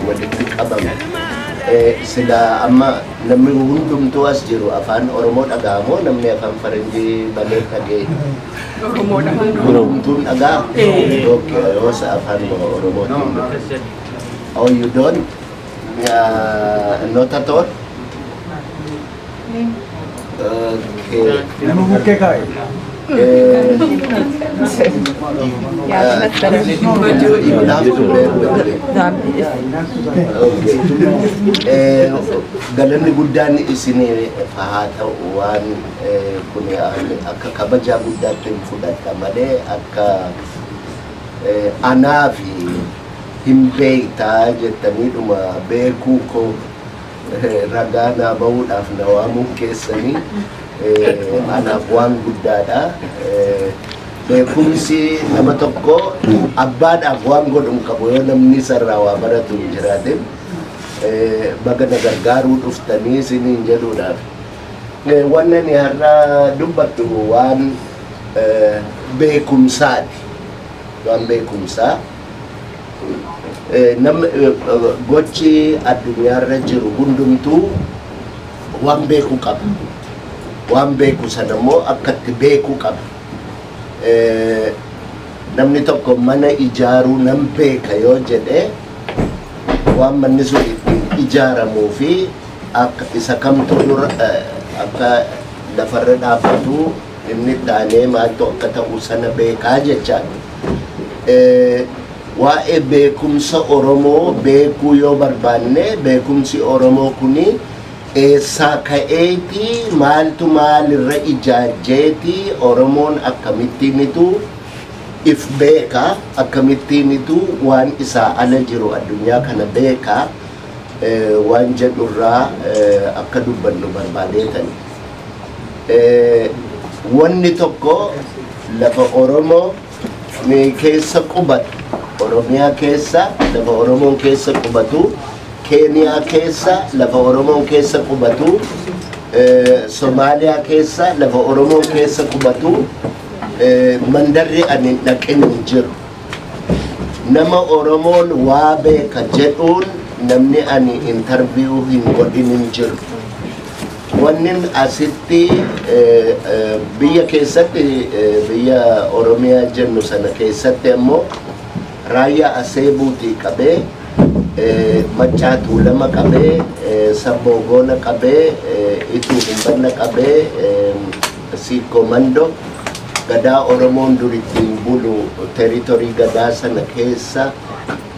Walitti qabame. Sila amma namni hundumtuu as jiru afaan Oromoo dhaga'amoo namni afaan Faranjii malee dhaga'e? Oromoodha. Hundumtuun dhagaa? Okay, yoos afaan Oromootiin. Oh, you don't? Not at all? Okay. Nama bukkee kaa'e. You have to bear with me. Okay. Galanni guddaan isinii haa ta'u. Waan kun akka kabajaa guddaatti hin fudhadha malee akka anaa fi hin beektaa jettaniidhuma beekuu koo ragaa naa bahuudhaaf na waamuun keessanii anaaf waan guddaadha. Beekumsi nama tokko abbaadhaaf waan godhu hin qabu yoo namni sarraa waa baratu hin jiraatin. Baga na gargaaruu dhuftanii isiniin jedhuudhaaf. Wanni ani har'a dubbadhu waan beekumsaati. Waan beekumsaa. Gochi addunyaarra jiru hundumtuu waan beekuu qaba. Waan beeku sana immoo akka itti beekuu qaba. Namni tokko mana ijaaruu nan beeka yoo jedhe, waan manni sun ittiin ijaaramuu fi akka isa kamtu dura akka lafarra dhaabbatu, inni taanee maaltu akka ta'u sana beekaa jechaadha. Waa'ee beekumsa Oromoo beekuu yoo barbaanne, beekumsi Oromoo kuni eessaa ka'eeti, maaltu maalirra ijaajjeeti, Oromoon akkamittiinitu if beeka, akkamittiinitu waan isaa ala jiru addunyaa kana beeka waan jedhurraa akka dubbannu barbaadeetan. Wanni tokko lafa Oromoo ni keessa qubatu, Oromiyaa keessa lafa Oromoon keessa qubatu, Keeniyaa keessa lafa Oromoon keessa qubatu, Somaaliyaa keessa lafa Oromoon keessa qubatu, mandarri ani hin dhaqin hin jiru. Nama Oromoon waa beeka jedhuun namni ani interview hin godhin hin jiru. Wannin asitti biyya keessatti, biyya Oromiyaa jennu sana keessatti ammoo Raayyaa Aseebuutii qabee, Maccaa Tuulama qabee, Sabboo Goona qabee, Ituu Humbanna qabee, Siikoo Mando, gadaa Oromoon dur ittiin bulu, territory gadaa sana keessa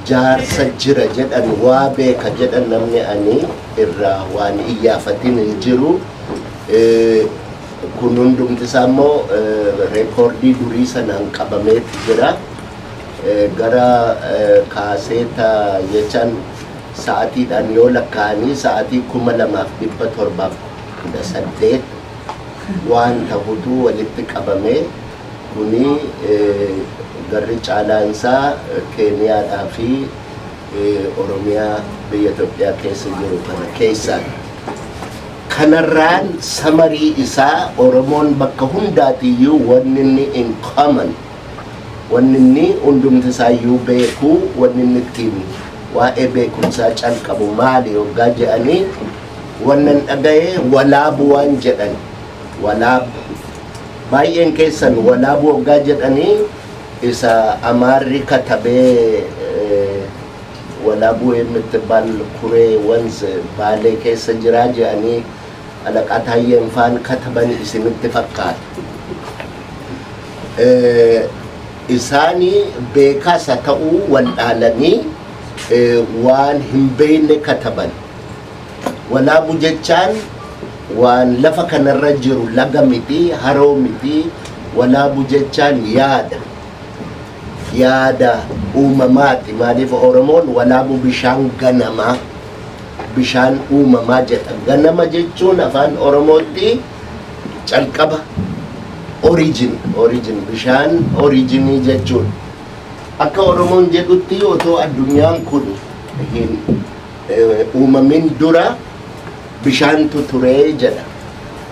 jaarsa jira jedhan, waa beeka jedhan, namni ani irraa waan iyyaafatin hin jiru. Kun hundumti isaa immoo record durii sanaan qabameeti jira. Gara kaaseeta jechaan sa'atiidhaan yoo lakkaa'anii sa'atii 2718 waan tahutu walitti qabame. Kuni garri caalaansaa Keeniyaadhaa fi Oromiyaa biyya Itoophiyaa keessa jiru kana keessaa. Kanarraan summary isaa, Oromoon bakka hundaatiyyuu wanni inni in common, wanni inni hundumti isaayyuu beekuu, wanni inni ittiin waa'ee beekumsaa calqabu maali yoggaa jedhanii, wannan dhaga'ee Walaabu waan jedhan. Walaabu, baay'een keessan Walaabu waggaa jedhanii isa Amaarri katabee Walaabuu የምትባል ኩሬ ወንዝ Baalee keessa jiraa jedhanii Alaqaa Taayyeen faan kataban isinitti fakkaata. Isaanii beekaas haa ta'uu waldhaalanii waan hin beekne kataban. Walaabu jechaan waan lafa kanarra jiru laga miti, haroo miti. Walaabu jechaan yaada. Yaada uumamaati. Maaliif Oromoon Walaabu bishaan ganamaa, bishaan uumamaa jedha. Ganama jechuun afaan Oromootti calqaba, origin, origin, bishaan originii jechuudha. Akka Oromoon jedhutti otoo addunyaan kun hin uumamin dura bishaantu ture jedha.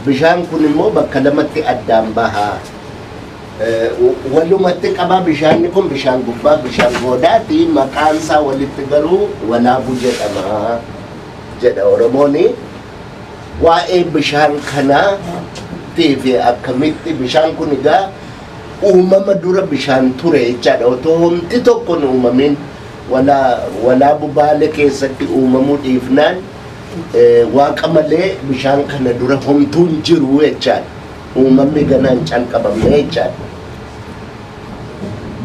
Bishaan kun immoo bakka lamatti addaan bahaa. Walumatti qabaa bishaanni kun bishaan gubbaa, bishaan goodaati. Maqaan isaa walitti garuu Walaabuu jedhama jedha Oromooni. Waa'ee bishaan kanaatii fi akkamitti bishaan kun egaa uumama dura bishaan ture jechaadha. Otoo homti tokko hin uumamin, Walaabuu Baalee keessatti uumamuu dhiifnaan, Waaqa malee bishaan kana dura homtuun jiru jechaadha. Uumamni ganaan calqabamne jechaadha.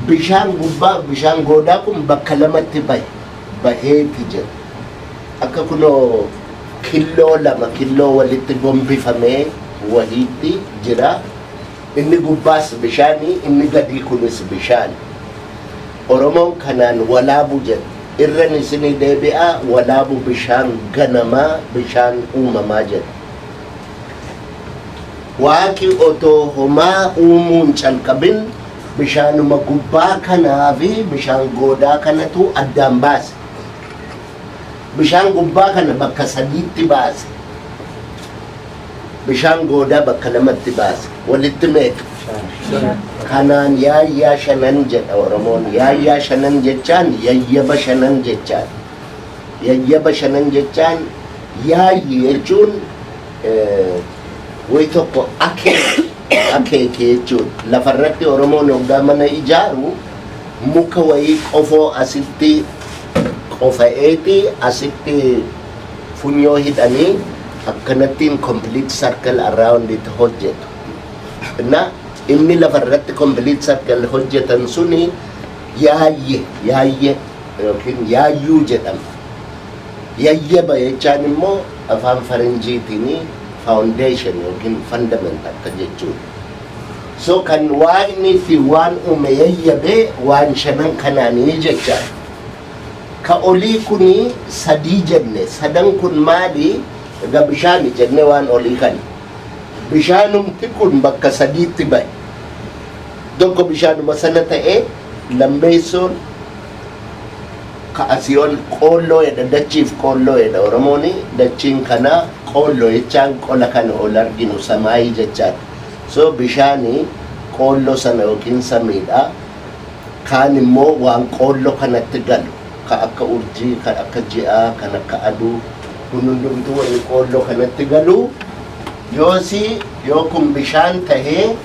Bishaan gubbaa, bishaan goodaa kun bakka lamatti bahe, baheeti jedha. Akka kunoo killoo lama, killoo walitti gombifamee wahiitti jira. Inni gubbaas bishaanii, inni gadii kunis bishaan. Oromoon kanaan Walaabu jedha. Irran isinii deebi'aa, Walaabu bishaan ganamaa, bishaan uumamaa jedha. Waaqi otoo homaa uumuun calqabin bishaanuma gubbaa kanaa fi bishaan goodaa kanatu addaan baase. Bishaan gubbaa kana bakka sadiitti baase. Bishaan goodaa bakka lamatti baase. Walitti meeqa? Kanaan yaayyaa shanan jedha Oromoon. Yaayyaa shanan jechaan yayyaba shanan jechaan. Yayyaba shanan jechaan, yaayyi jechuun wayi tokko akeeke jechuun. Lafarratti Oromoon hoggaa mana ijaaru muka wayii qofoo asitti qofa'eeti, asitti funyoo hidhanii akkanattiin complete circle around it hojjetu. Na inni lafarratti complete circle hojjetan suni yaayye, yaayye yookiin yaayyuu jedhama. Yayyaba jechaan immoo afaan faranjiitiin foundation yookiin fundament akka jechuudha. So kan Waaqni itti waan uume yayyabee waan shanan kanaanii jechaadha. Ka olii kuni sadii jenne. Sadan kun maali? Egaa bishaani jenne waan olii kana. Bishaanumti kun bakka sadiitti bahe. Tokko bishaanuma sana ta'ee, lammeessoon ka asii ol qoolloo jedha. Dachiif qoolloo jedha Oromooni. Dachiin kana qoolloo jechaan qola kana ol arginu, samaayii jechaadha. So bishaani qoolloo sana yookiin samiidha. Kaan immoo waan qoolloo kanatti galu, ka akka urjii, kan akka ji'aa, kan akka aduu kun hundumtuu wanni qoolloo kanatti galu. Yoosi yoo kun bishaan tahee,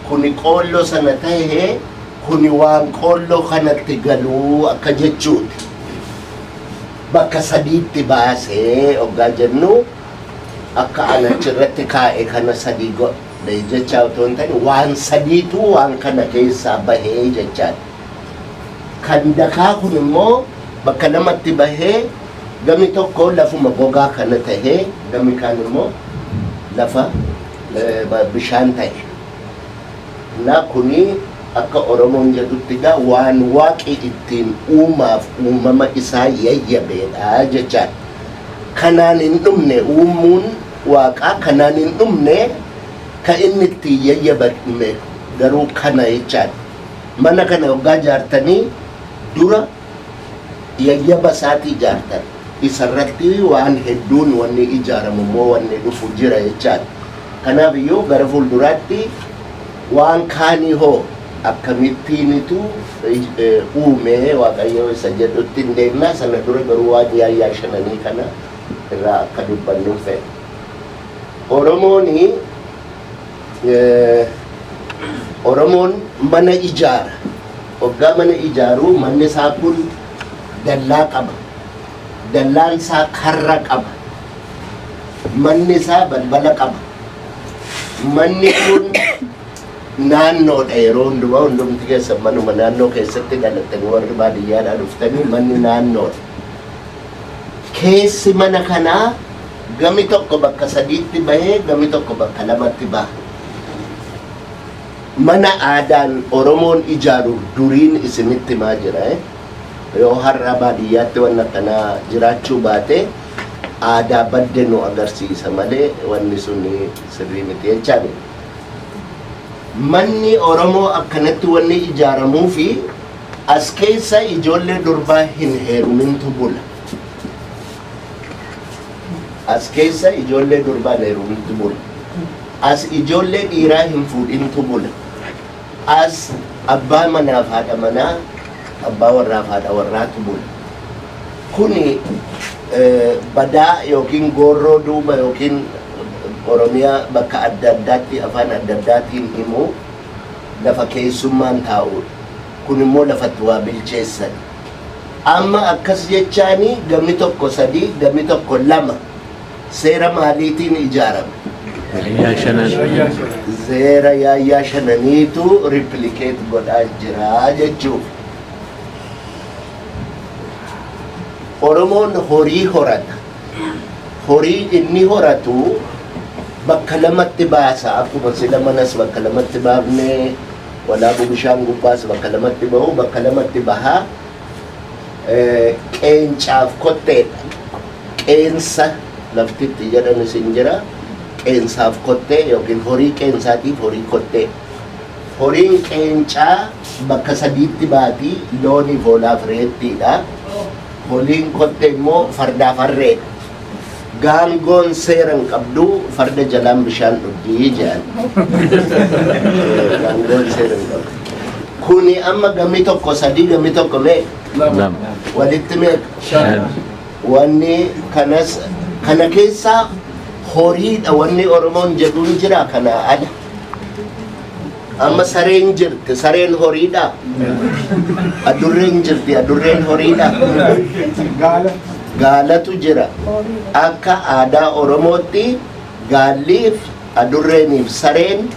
kuni qoolloo sana tahee, kuni waan qoolloo kanatti galuu akka jechuuti. Bakka sadiitti baasee hoggaa jennu, akka an achirratti kaa'e kana sadii godhe jecha otoo hin ta'in, waan sadiitu waan kana keessaa bahee jechaadha. Kan dakaa kun immoo bakka lamatti bahee, gami tokko lafuma gogaa kana tahee, gami kaan immoo lafa bishaan ta'e. Na kuni akka Oromoon jedhutti gaa waan Waaqi ittiin uumaaf uumama isaa yayyabeedha jechaadha. Kanaan hin dhumne uumuun Waaqaa, kanaan hin dhumne. Ka inni ittiin yayyabame garuu kana jechaadha. Mana kana hoggaa ijaartanii dura yayyaba isaatii ijaartan. Isarratti waan hedduun wanni ijaaramu immoo wanni dhufu jira jechaadha. Kanaaf iyyuu gara fuulduraatti waan kaanii hoo akkamittiinitu uume Waaqayyo isa jedhutti hin deemna. Sana dura garuu waan yaayyaa shananii kana irraa akka dubbannu fedha. Oromoon mana ijaara. Hoggaa mana ijaaru manni isaa kun dallaa qaba. Dallaan isaa karra qaba. Manni isaa balbala qaba. Manni kun naannoodha yeroo hundumaa. Hundumti keessa manuma naannoo keessatti dhalattanii, warri baadiyyaadhaa dhuftanii, manni naannoodha. Keessi mana kanaa gami tokko bakka sadiitti bahee, gami tokko bakka lamatti baha. Mana aadaan Oromoon ijaaru duriin isinitti himaa jira. Yoo har'a baadiyyaatti wanni akkanaa jiraachuu baate, aadaa badde nu agarsiisa malee wanni sun sirrii miti jechaadha. Manni Oromoo akkanatti wanni ijaaramuu fi As keessa ijoollee durbaa hin heerumintu bula. As keessa ijoollee durbaa hin heerumintu bula. As ijoollee dhiiraa hin fuudhintu bula. As abbaa manaaf haadha manaa, abbaa warraaf haadha warraatu bula. Kuni badaa yookiin goorroo duuba yookiin Oromiyaa bakka adda addaatti afaan adda addaatiin himu lafa keessummaan taa'udha. Kun immoo lafatti waa bilcheessan. Amma akkas jechaani gamni tokko sadii, gamni tokko lama seera maaliitiin ijaarame? Yaayyaa shanan. Seera yaayyaa shananiitu replicate godhaa jira jechuuf. Oromoon horii horata. Horii inni horatu bakka lamatti baasa. Akkuma sila manas bakka lamatti baafnee, walaabuu bishaan gubbaas bakka lamatti bahu, bakka lamatti bahaa. Qeencaaf kotteedha. Qeensa laftitti jedhan isin jira. Qeensaaf kottee yookiin horii qeensaatiif horii kottee. Horiin qeencaa bakka sadiitti baatii, looniif, hoolaaf, reettiidha. Horiin kottee immoo fardaaf harreedha. Gaangoon seera hin qabdu farda jalaan bishaan dhugdii jedhan. Gaangoon seera hin qabdu. Kuni amma gamni tokko sadii, gamni tokko meeqa? Lama. Walitti meeqa? Shan. Wanni kanas kana keessaa horiidha wanni Oromoon jedhuun jira kana ala. Amma sareen jirti, sareen horiidha. Adurreen jirti, adurreen horiidha. Gaala. Gaalatu jira. Akka aadaa Oromootti gaalliif, adurreeniif sareen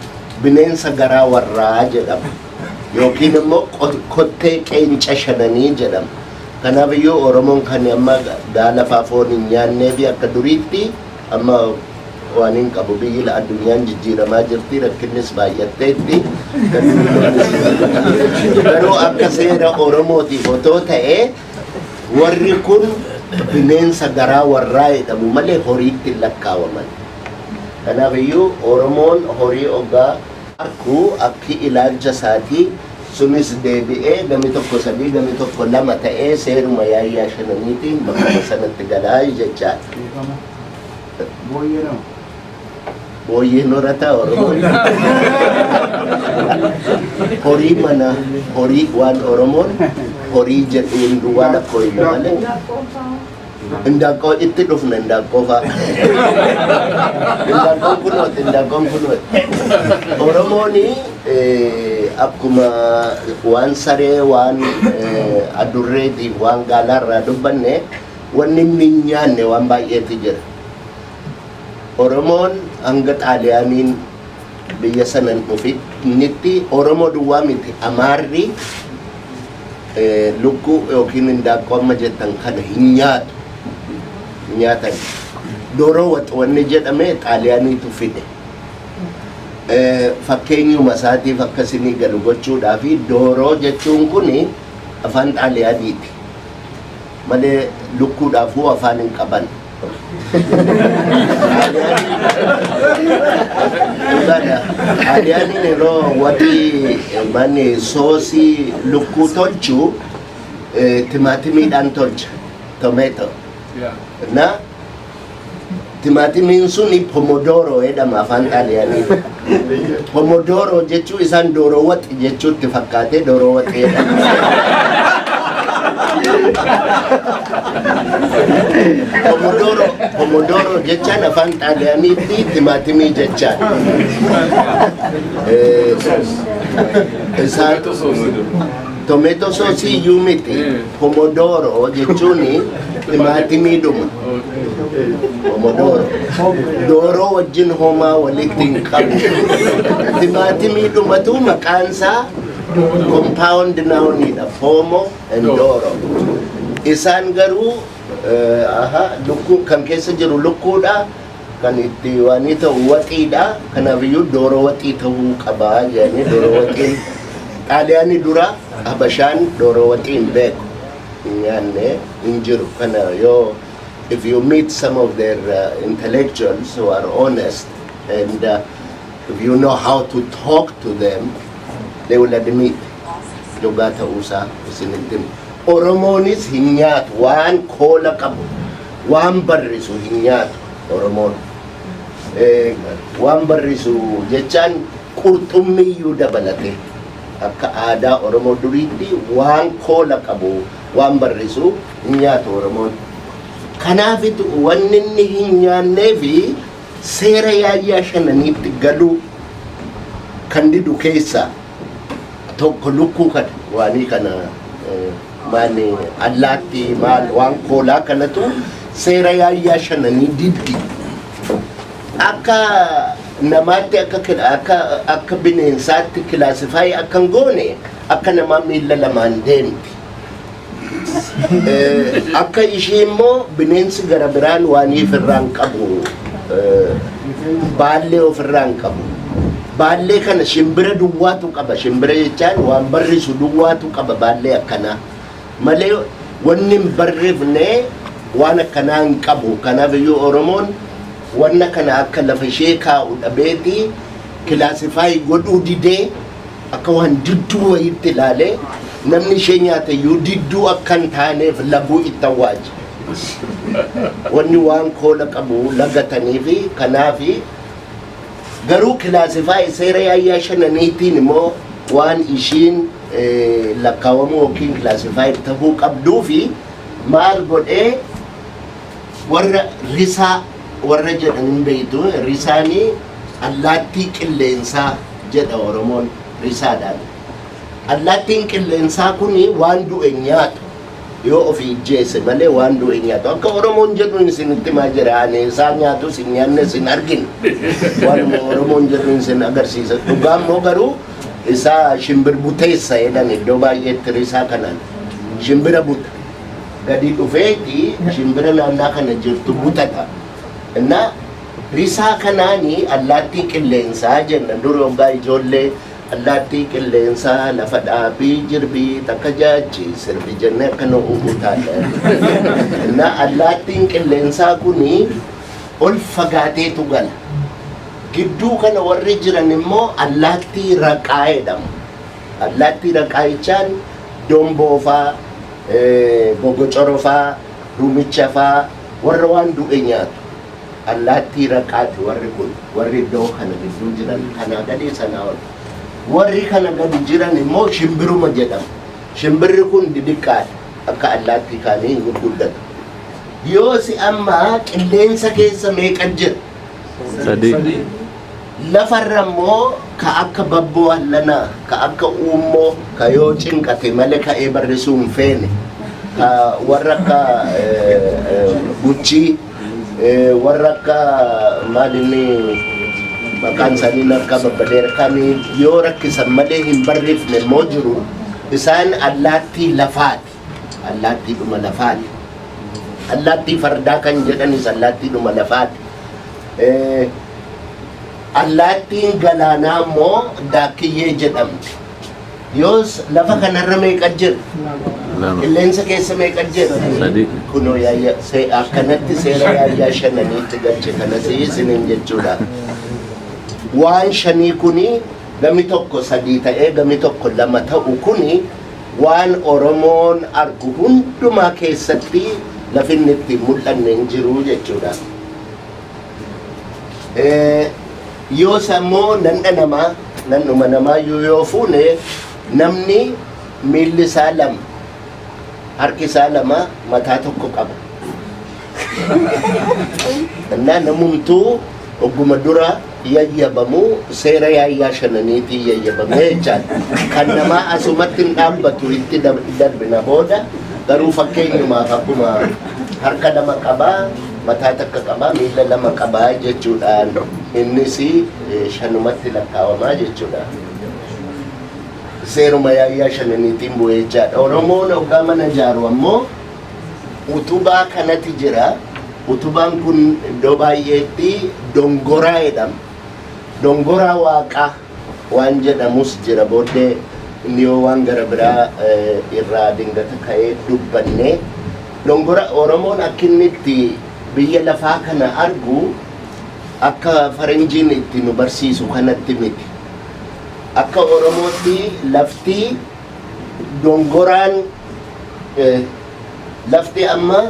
bineensa garaa warraa jedhama. Yookiin immoo kottee qeenca shananii jedhama. Kanaaf iyyuu Oromoon kan amma gaala faa foon hin nyaannee fi akka duriitti amma waan hin qabu, biyyi addunyaan jijjiiramaa jirti, rakkinnis baay'atteetti. Garuu akka seera Oromootiif otoo ta'e warri kun bineensa garaa warraa jedhamu malee horiitti hin lakkaawaman. Kanaaf iyyuu Oromoon horii oggaa arkuu akki ilaalcha isaatii sunis deebi'ee gami tokko sadii, gami tokko lama ta'ee seeruma yaayyaa shananiitiin bakkuma sanatti galaa jechaadha. Beekama. Booyyee nama. Booyyeen horataa Oromoon? Horii mana, horii waan Oromoon horii jedhuun duwwaa lakkooyne malee. Indaaqqoo itti dhufna, indaaqqoo fa'a. Indaaqqoon kunooti, indaaqqoon kunooti. Oromoon akkuma waan saree, waan adurreetiif, waan gaalaarraa dubbanne, wanni inni hin nyaanne waan baay'eetu jira. Oromoon hanga Xaaliyaaniin biyya sanan dhufinitti Oromoo duwwaa miti, Amaarri lukkuu yookiin indaaqqoo amma jettan kana hin nyaatu. Hin nyaatan. Dooroo wax wanni jedhame Xaaliyaaniitu fide. Fakkeenyuma isaatiif akkasinii galu gochuudhaafi dooroo jechuun kuni afaan Xaaliyaaniiti. Malee lukkuudhaafuu afaan hin qaban. Dhugaadha. Xaaliyaaniin yeroo waxii manni soosii lukkuu tolchu timaatimiidhaan tolcha. Tomato. Na timaatimiin suni pomodoro jedhama afaan Xaaliyaanii. Pomodoro jechuu isaan dooroo waxi jechuutti fakkaatee dooroo waxi jedhama. Pomodoro, pomodoro jechaan afaan Xaaliyaaniitti timaatimii jechaan. Isaan tomato sauce iyyuu miti. Pomodoro jechuun timaatimii dhuma. Pomodoro. Dooroo wajjin homaa walitti hin qabu. Timaatimii dhumatu maqaan isaa compound nounidha. Pomo and doro. Isaan garuu aha, lukkuu kan keessa jiru lukkuudha. Kan itti waan ta'u waxiidha. Kanaafiyyuu dooroo waxii ta'uu qaba jedhanii dooroo waxiin Xaaliyaanii dura Habashaan dooroo waxii hin beeku. Hin nyaanne, hin jiru. Kana yoo if you meet some of their intellectuals who are honest and if you know how to talk to them, they will admit. Dhugaa ta'uusaa isinitti hima. Oromoonis hin nyaatu waan koola qabu, waan barrisu hin nyaatu Oromoon. Waan barrisu jechaan qurxummiyyuu dabalate akka aadaa Oromoo duriitti waan koola qabu, waan barrisu hin nyaatu Oromoon. Kanaafitu wanni inni hin nyaannee fi seera yaayyaa shananiitti galuu kan didu keessaa tokko lukkuu kana waanii kana maal allaattii maal waan koolaa kanatu seera yaayyaa shananii diddi. Akka namaatti akka bineensaatti classify akka hin goone akka namaa miilla lamaan deemti. Akka ishii immoo bineensi gara biraan waanii ofirraa hin qabu, baallee ofirraa hin qabu. Baallee kana shimbira duwwaatu qaba. Shimbira jechaan waan barrisu duwwaatu qaba baallee akkanaa. Malee wanni hin barrifne waan akkanaa hin qabu. Kanaaf iyyuu Oromoon wanna kana akka lafa ishee kaa'u dhabeeti classify godhuu didee akka waan didduu wayiitti ilaalee namni ishee nyaate iyyuu didduu akka hin taaneef laguu itti awwaaje. Wanni waan koola qabu lagatanii fi kanaafi garuu classify seera yaayyaa shananiitiin immoo waan ishiin lakkaawamuu yookiin classify ta'uu qabduu fi maal godhee warra risaa warra jedhan hin beektu. Risaanii allaattii qilleensaa jedha Oromoon risaadhaan. Allaattiin qilleensaa kuni waan du'e nyaatu, yoo ofii ijjeesse malee waan du'e nyaatu. Akka Oromoon jedhu isinitti maa jira, ani isaa nyaatu isin nyaanne isin arginu. Waanuma Oromoon jedhu isin agarsiisa. Dhugaa immoo garuu isaa shimbir buteessa jedhan iddoo baay'eetti risaa kanaan. Shimbira buta. Gadi dhufeeti shimbira naannaa kana jirtu butata. Innaa risaa kanaani allaattii qilleensaa jenna. Dur hoggaa ijoollee allaattii qilleensaa lafa dhaabii jirbii takka jaachi sirbi jennee akkana utaalla. Innaa allaattiin qilleensaa kuni ol fagaateetu gala. Gidduu kana warri jiran immoo allaattii raqaa jedhamu. Allaattii raqaa jechaan domboofaa, gogocorofaa, rumichafaa warra waan du'e nyaatu. Allaattii raqaati warri kun, warri iddoo kana gidduu jiran kanaa gadi sanaa ol. Warri kana gadi jiran immoo shimbiruma jedhamu. Shimbirri kun didiqqaadha. Akka allaattii kaanii hin gurguddatu. Yoosi amma qilleensa keessa meeqa jira? Sadii. Lafarra immoo ka akka babboo allanaa, ka akka uummoo, ka yoo cinqate malee ka'ee barrisuu hin feene, ka warra akka guchii, warra akka maal inni maqaan isaanii akka babbadeera kan yoo rakkisan malee hin barrifne immoo jiru. Isaan allaattii lafaati. Allaattii dhuma lafaati. Allaattii fardaa kan jedhanis allaattii dhuma lafaati. Allaattiin galaanaa immoo daakkiyyee jedhamti. Yoos lafa kanarra meeqa jira? Lama. Qilleensa keessa meeqa jira? Sadii. Kunoo yaayya akkanatti seera yaayyaa shananiitti galche kanas isiniin jechuudha. Waan shanii kuni gami tokko sadii ta'ee gami tokko lama ta'u kuni waan Oromoon argu hundumaa keessatti lafinni itti mul'anne hin jiru jechuudha. Yoos ammoo nandha namaa nandhuma namaa yoo fuune namni miilli isaa lama, harki isaa lama, mataa tokko qaba. Innaa namumtuu ogguma dura yayyabamu seera yaayyaa shananiitiin yayyabamee jechaadha. Kan namaa asumatti hin dhaabbatu, itti darbina booda, garuu fakkeenyumaaf akkuma harka lama qabaa, mataa takka qabaa, miilla lama qabaa jechuudhaan innis shanumatti lakkaawamaa jechuudha. Seeruma yaayyaa shananiitiin bu'ee jechaadha. Oromoon hoggaa mana ijaaru ammoo utubaa kanatti jira. Utubaan kun iddoo baay'eetti dongoraa jedhama. Dongoraa waaqaa waan jedhamus jira, booddee inni yoo waan gara biraa irraa dingata ka'ee dubbanne. Dongora Oromoon akka inni itti biyya lafaa kana argu akka faranjiin itti nu barsiisu kanatti miti. Akka Oromootti lafti Dongoraan lafti amma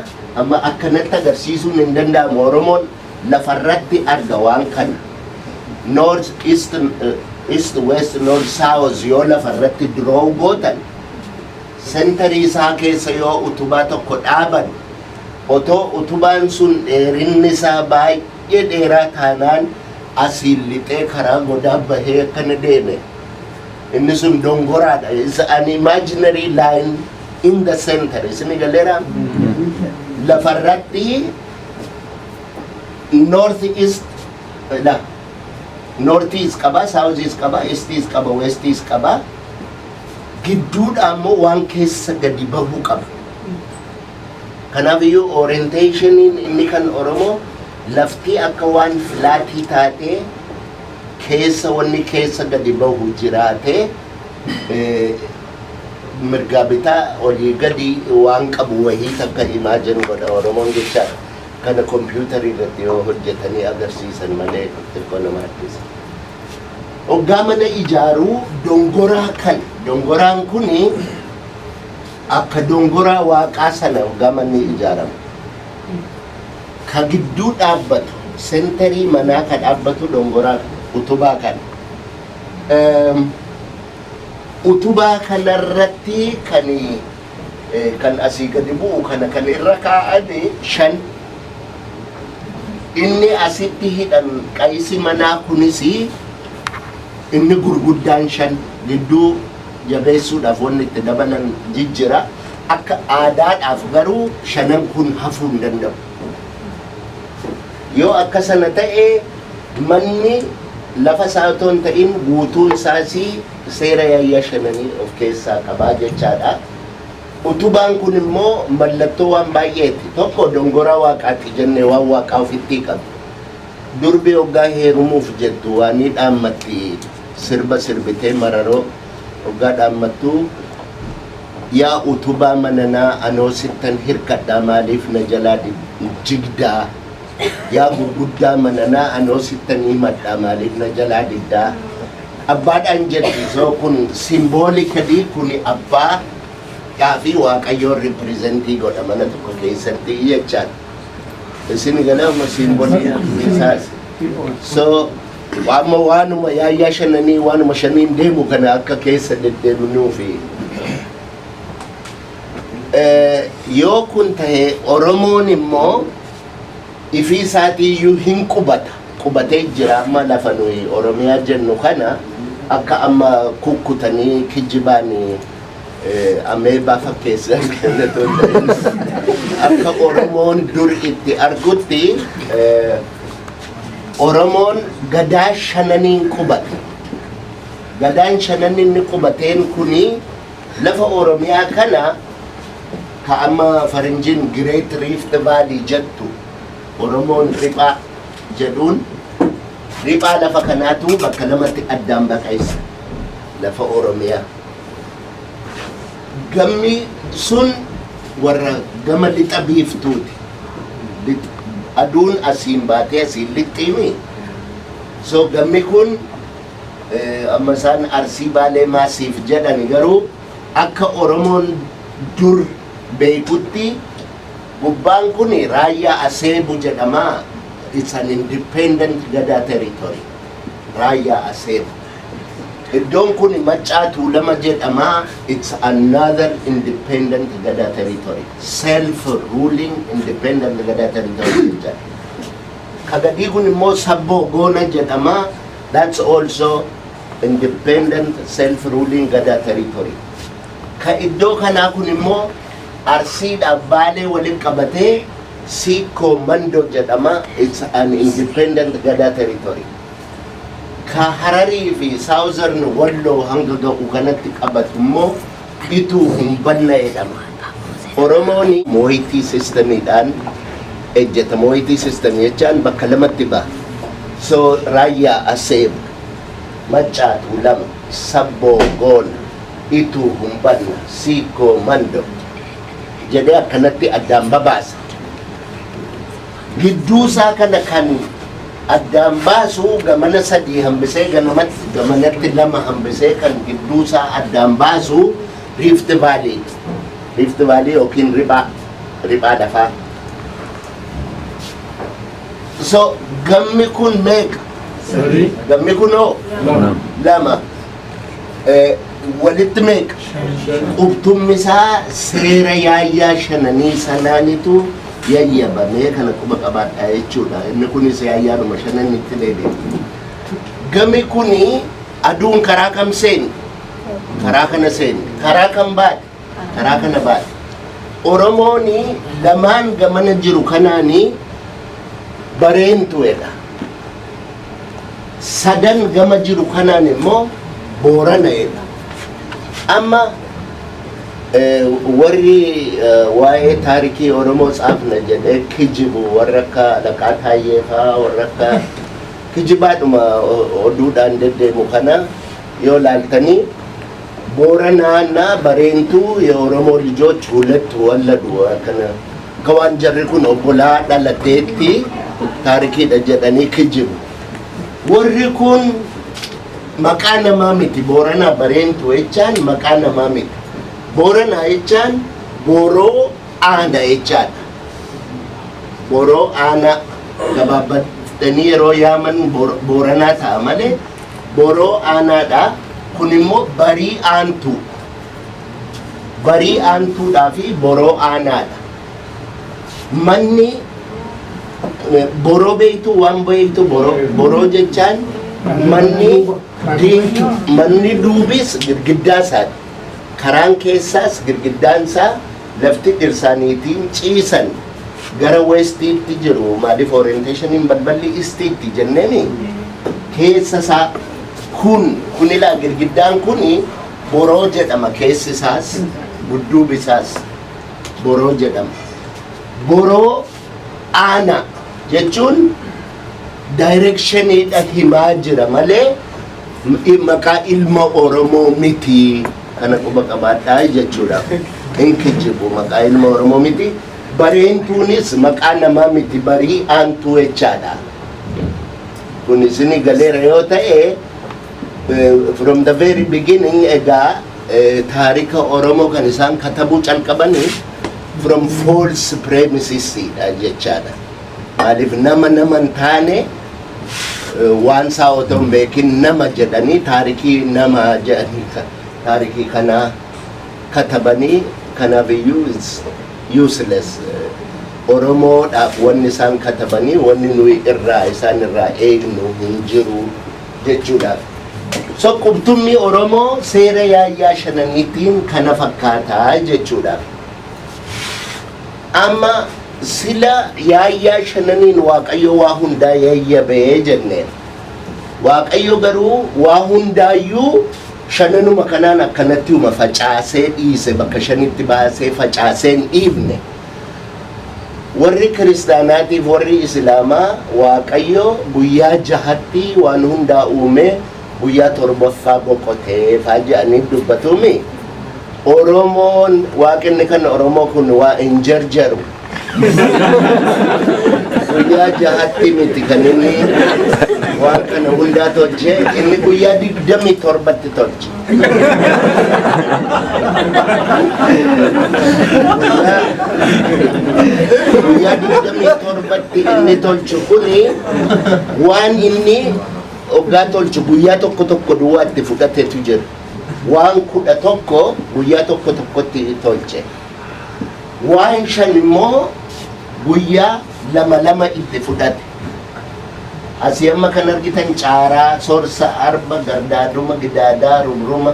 akkanatti agarsiisuun hin danda'amu. Oromoon lafarratti arga waan kana. North, east, east, west, north, south yoo lafarratti draw gootan, centerii isaa keessa yoo utubaa tokko dhaaban, otoo utubaan sun dheerinni isaa baay'ee dheeraa taanaan asiin lixee karaa godaa bahee akkana deeme, inni sun dongoraadha. Is an imaginary line in the center. Isin galeera? Lafarratti north, east, la north east qaba, south east qaba, east east qaba, west east qaba. Gidduudha ammoo waan keessa gadi bahuu qaba. Kanaaf iyyuu orientationiin inni kan Oromoo laftii akka waan flatii taatee keessa wanni keessa gadi bahu jiraatee, mirgaa bitaa olii gadi waan qabu wahii takka imagine godha Oromoon jechaadha. Kana kompiitarii irratti yoo hojjetanii agarsiisan malee xiqqoo nama rakkisa. Hoggaa mana ijaaruu dongoraa kan dongoraan kuni akka dongoraa waaqaa sana hoggaa manni ijaaramu. Ka gidduu dhaabbatu, centerii manaa ka dhaabbatu dongoraa utubaa kana. Utubaa kanarratti kan asii gadi bu'u kana kan irra kaa'ame shan. Inni asitti hidhan qaysi manaa kunis inni gurguddaan shan gidduu jabeessuudhaaf wanni itti dabalan jijjira. Akka aadaadhaaf garuu shanan kun hafuu hin danda'u. Yoo akka sana ta'e manni lafa isaa otoo hin ta'in guutuu isaas seera yaayyaa shananii of keessaa qabaa jechaadha. Utubaan kun immoo mallattoo waan baay'eeti. Tokko dongoraa waaqaati jenne, waan waaqaa ofitti qaba. Durbi hoggaa heerumuuf jettu waan ni dhaammatti, sirba sirbitee mararoo hoggaa dhaammattu, "Yaa utubaa mananaa, anoo sittan hirkadhaa, maaliif na jalaa jigdaa? Yaa gurguddaa mananaa, anoo sittan himadhaa, maaliif na jalaa diddaa?" Abbaadhaan jetti. So kun symbolically kun abbaa fi Waaqayyoon representii godha mana tokko keessatti jechaadha. Isin galama symbolii isaas. So amma waanuma yaayyaa shananii waanuma shaniin deemu kana akka keessa deddeebinuufi. Yoo kun tahe Oromoon immoo ifii isaatiiyyuu hin qubata. Qubatee jira. Amma lafa nuyi Oromiyaa jennu kana akka amma kukkutanii kijibaan ameebaa fakkeessan kennatu hin ta'in. Akka Oromoon dur itti argutti Oromoon gadaa shananiin qubata. Gadaan shanan inni qubateen kuni lafa Oromiyaa kana ka amma faranjiin Great Rift Valley jettu, Oromoon riphaa jedhuun, riphaa lafa kanaatu bakka lamatti addaan baqeessa lafa Oromiyaa. Gammi sun warra gama lixa biiftuuti. Aduun asiin baatee asiin lixxiimi. So gammi kun amma isaan Arsii Baalee maasiif jedhan, garuu akka Oromoon dur beekutti gubbaan kun Raayyaa Aseebu jedhama. It's an independent Gadaa territory. Raayyaa Aseebu. Iddoon kun Maccaa Tuulama jedhama. It's another independent Gadaa territory. Self-ruling independent Gadaa territory jedhama. Kagadii kun immoo Sabboo Goona jedhama. That's also independent self-ruling Gadaa territory. Ka iddoo kanaa kun immoo Arsiidhaaf Baalee waliin qabatee Siikoo Mando jedhama. It's an independent Gadaa territory. Ka Hararii fi Southern Walloo hanga ga'u kanatti qabatu immoo Ituu Humbanna jedhama. Oromoon mooyitii systemiidhaan ejjeta. Mooyitii system jechaan bakka lamatti ba'a. So Raayyaa Aseeb, Maccaa Tuulama, Sabboo Goona, Ituu Humbanna, Siikoo Mando jedhee akkanatti addaan babaasa. Gidduu isaa kana kan addaan baasu gamana sadii hambisee, gamanatti lama hambisee, kan gidduu isaa addaan baasu Rift Valley. Rift Valley yookiin riphaa lafaa. So gammi kun meeqa? Sadii. Gammi kunoo? Lama. Lama. Walitti meeqa? Qubtummi isaa seera yaayyaa shananii sanaanitu yayyabamee kana quba qabaadha jechuudha. Inni kunis yaayyaadhuma shananitti deebi'e. Gami kuni aduun karaa kam seeni? Karaa kana seeni. Karaa kam baate? Karaa kana baate. Oromooni lamaan gamana jiru kanaani Bareentuedha. Sadan gama jiru kanaan immoo Boorana'edha. Amma warri waa'ee taarikii Oromoo tsaafna jedhee kijibu, warra akka Laqaa Taayyee fa'aa, warra akka kijibaadhuma oduudhaan deddeemu kana yoo laaltanii, Booranaና Bareentuu የኦሮሞ ልጆች ሁለት ወለዱ akkana akka waan jarri kun obbolaa dhalateetti taarikiidha jedhanii kijibu. Warri kun maqaa namaa miti. Booranaa Bareentuu jechaan maqaa namaa miti. Booranaa jechaan Booroo aana jechaadha. Booroo aana gabaabbatanii yeroo yaaman Booranaa ta'a malee Booroo aanaadha. Kun immoo barii aantuu. Barii aantuudhaa fi Boroo aanaadha. Manni boroo beektu, waan beektu boroo, boroo jechaan manni diinki, manni duubis girgiddaa isaati. Karaan keessaas girgiddaan isaa, lafti dhirsaaniitiin ciisan gara westiitti jiru. Maaliif orientationiin balballi eastiitti jenneeni, keessa isaa kun kunilaa girgiddaan kuni boroo jedhama, keessi isaas dudduubi isaas boroo jedhama. Boroo aana jechuun directioniidha himaa jira malee maqaa ilma Oromoo miti. Kana quba qabaadhaa jechuudha. Hin kijibu, maqaa ilma Oromoo miti. Bareentuunis maqaa namaa miti, barii aantuu jechaadha. Kun isini galeera yoo ta'e, from the very beginning egaa taarika Oromoo kan isaan katabuu calqabanii from false premises dha jechaadha. Maaliif nama hin taane, waan isaa otoo hin beekin nama jedhanii, taarikii nama jedhanii taarikii kana katabanii, kanaaf iyyuu it's useless. Oromoodhaaf wanni isaan katabanii, wanni nuyi irraa isaan irraa eegnu hin jiru jechuudhaaf. So qubtummi Oromoo seera yaayyaa shananiitiin kana fakkaataa jechuudhaaf. Amma sila yaayyaa shananiin Waaqayyo waa hundaa yayyabee jenneen. Waaqayyo garuu waa hundaayyuu shananuma kanaan akkanatti uma facaasee dhiise, bakka shanitti baasee facaasee hin dhiifne. Warri kiristaanaatiif warri islaamaa Waaqayyo guyyaa jahatti waan hundaa uume, guyyaa torbaffaa boqotee faa jedhanii dubbatuumi. Oromoon waaqinni kan Oromoo kun waa hin jarjaru. Guyyaa jahatti miti kan inni waan kana hundaa tolche, inni guyyaa 27tti tolche. Guyyaa 27tti inni tolchu kuni, waan inni hoggaa tolchu guyyaa tokko tokko duwwaatti fudhateetu jira. Waan 11 guyyaa tokko tokkotti tolche. Waan shan immoo guyyaa lama lama itti fudhate. Asii amma kan argitan caaraa, sorsa, arba, gardaaduma, gidaadaa, rubruma,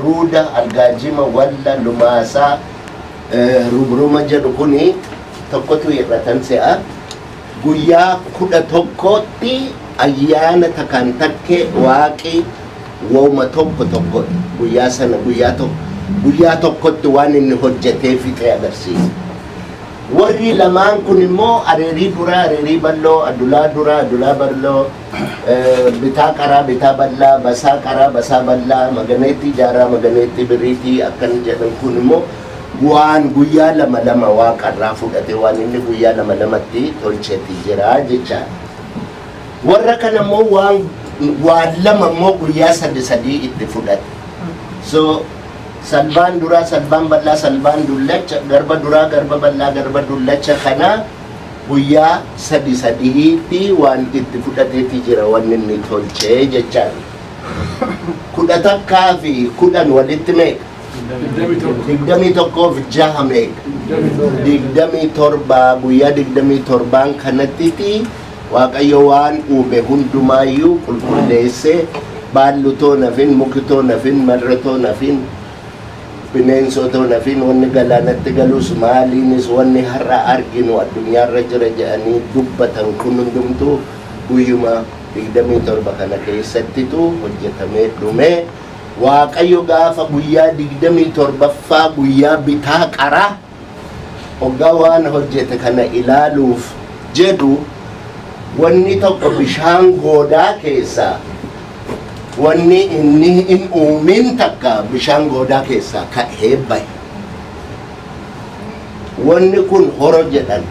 ruuda, algaajima, walla, lumaasaa, rubruma jedhu kuni tokkotu hir'atan se'a. Guyyaa 11tti ayyaana takaan takke waaqi wooma tokko tokko guyyaa sana guyyaa tokko guyyaa tokkotti waan inni hojjetee fixe agarsiisa. Warri lamaan kun immoo areerii duraa, areerii bal'oo, adulaa duraa, adulaa bal'oo, bitaa qaraa, bitaa bal'aa, basaa qaraa, basaa bal'aa, maganeetti jaaraa, maganeetti biriitii akkan jedhan kun immoo waan guyyaa lama lama waaqarraa fudhate, waan inni guyyaa lama lamatti tolcheeti jira jechaadha. Warra kana immoo waan lama immoo guyyaa sadi sadii itti fudhate. So Salbaan duraa, salbaan bal'aa, salbaan dullacha, garba duraa, garba bal'aa, garba dullacha kana guyyaa sadi sadiitti waan itti fudhateeti jira wanni inni tolchee jechaan. 11 fi 10 walitti meeqa? 21 fi 6 meeqa? 27. Guyyaa 27n kanattiti Waaqayyo waan uume hundumaayyuu qulqulleessee, baallutoo nafin, mukitoo nafin, marratoo nafin, bineensotoo nafin, wanni galaanatti galus, maaliinis, wanni har'a arginu addunyaarra jira jedhanii dubbatan kun hundumtuu guyyuma 27 kana keessattitu hojjetamee dhume. Waaqayyo gaafa guyyaa 27ffaa, guyyaa bitaa qaraa, hoggaa waan hojjete kana ilaaluuf jedhu, wanni tokko bishaan goodaa keessaa, wanni inni hin uumin takka bishaan goodaa keessaa ka'ee bahe. Wanni kun horo jedhan.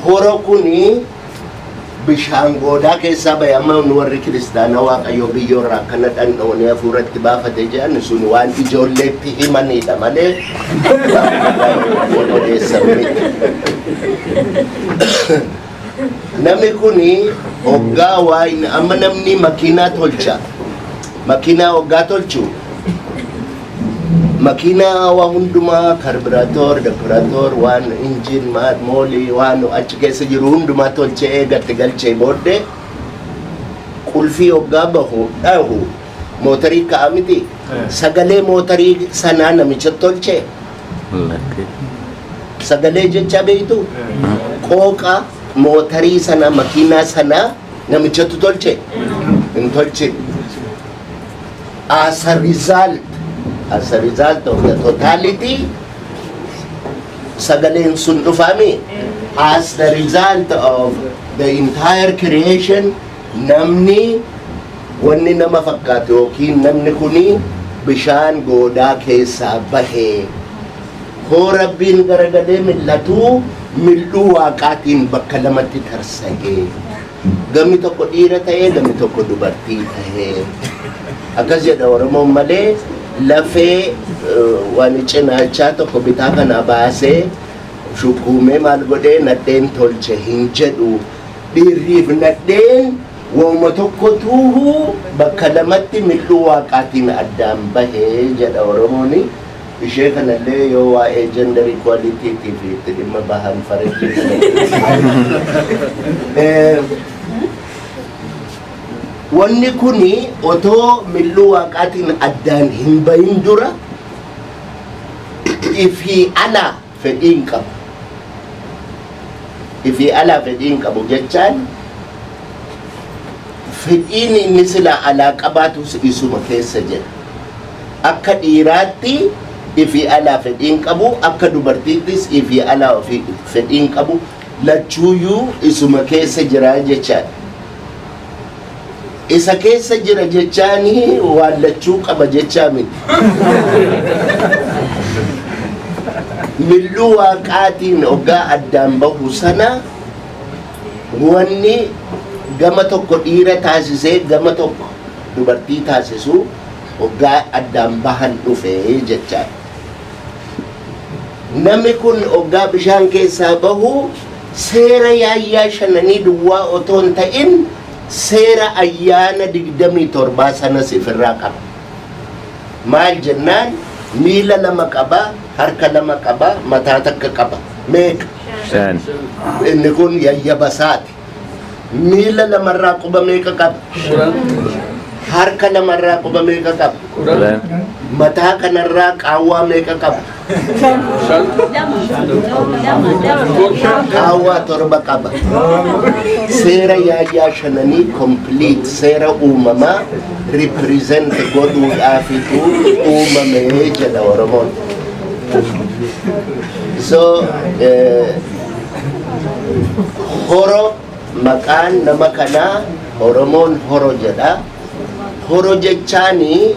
Horo kuni bishaan goodaa keessaa bahe. Amma nu warri kiristaanaa Waaqayyo biyyoorraa akkana dhandhoonee hafuuratti baafate jedhan, sun waan ijoolleetti himanidha malee waan odeessan miti. Namni kuni hoggaa waan amma namni makiinaa tolcha. Makiinaa hoggaa tolchu, makiinaa waa hundumaa, karburator, depurator, waan engine, maal moolii, waan achi keessa jiru hundumaa tolchee eegatti galchee booddee qulfii hoggaa bahu dhahu mootarii ka'a miti? Sagalee mootarii sanaa namicha tolchee? Lakki. Sagalee jecha beektu, qooqa mootarii sana, makiinaa sanaa namichatu tolche? Hin tolchine. As a result of the totality sagaleen sun dhufami. As the result of the entire creation, namni, wanni nama fakkaatu yookiin namni kuni bishaan goodaa keessaa bahee, hoo Rabbiin garagalee mil'atuu, mil'uu Waaqaatiin bakka lamatti tarsa'ee, gamni tokko dhiira ta'ee, gamni tokko dubartii ta'ee, akkas jedha Oromoon malee, lafee waan cinaachaa tokko bitaa kana baasee shukkuumee maal godhee nadheen tolche hin jedhu. Dhiirriif nadheen wauma tokko tuuhu bakka lamatti mil'uu Waaqaatiin addaan bahee jedha Oromooni. Ishee kanallee yoo waa'ee gender equality fi itti dhimma bahan farajii kana. Wanni kuni otoo mil'uu Waaqaatiin addaan hin bahin dura ifii alaa fedhii hin qabu. Ifii alaa fedhii hin qabu jechaan, fedhiin inni silaa alaa qabaatus isuma keessa jira. Akka dhiiraatti ifii alaa fedhii hin qabu, akka dubartiittis ifii alaa ofii fedhii hin qabu, lachuuyyuu isuma keessa jira jechaadha. Isa keessa jira jechaani waan lachuu qaba jechaa miti. Mil'uu Waaqaatiin hoggaa addaan bahu sana, wanni gama tokko dhiira taasisee gama tokko dubartii taasisu hoggaa addaan bahan dhufe jechaadha. Namni kun hoggaa bishaan keessaa bahu seera yaayyaa shananii duwwaa otoo hin ta'in seera ayyaana 27 sanas ifirraa qaba. Maal jennaan, miila lama qaba, harka lama qaba, mataa takka qaba. Meeqa? Shan. Inni kun yayyabasaati. Miila lamarraa quba meeqa qaba? Harka lamarraa quba meeqa qaba? 10. Mataa kanarraa qaawwaa meeqa qaba? Qaawwaa torba qaba. Seera yaayyaa shananii complete, seera uumamaa represent godhuudhaafitu uumame jedha Oromoon. So horo, maqaan nama kanaa Oromoon horo jedha. Horo jechaani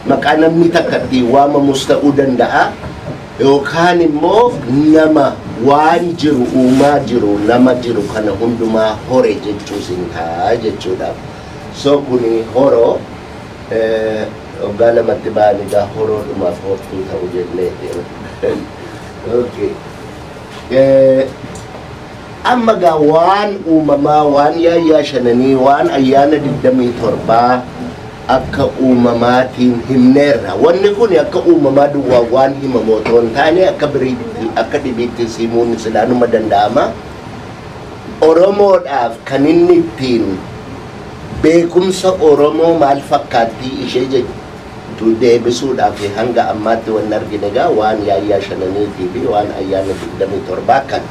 maqaa namni takka ittiin waamamus ta'uu danda'a, yookaan immoo nama waan jiru uumaa jiru, nama jiru kana hundumaa hore jechuus hin ta'a jechuudha. So kuni horo. Waggaa lamatti ba'an egaa horoodhumaaf hortuu ta'u jenneeti. Okay. Amma gaa waan uumamaa, waan yaayyaa shananii, waan ayyaana 27 akka uumamaatiin himneerra. Wanni kun akka uumamaa duwwaa waan himamu otoo hin taane, akka biriitti, akka dhibiitti himuun silaanuma danda'ama. Oromoodhaaf kan inni ittiin beekumsa Oromoo maal fakkaattii ishee jettu deebisuudhaaf hanga ammaatti wanni argine egaa waan yaayyaa shananiitii fi waan ayyaana 27 kan.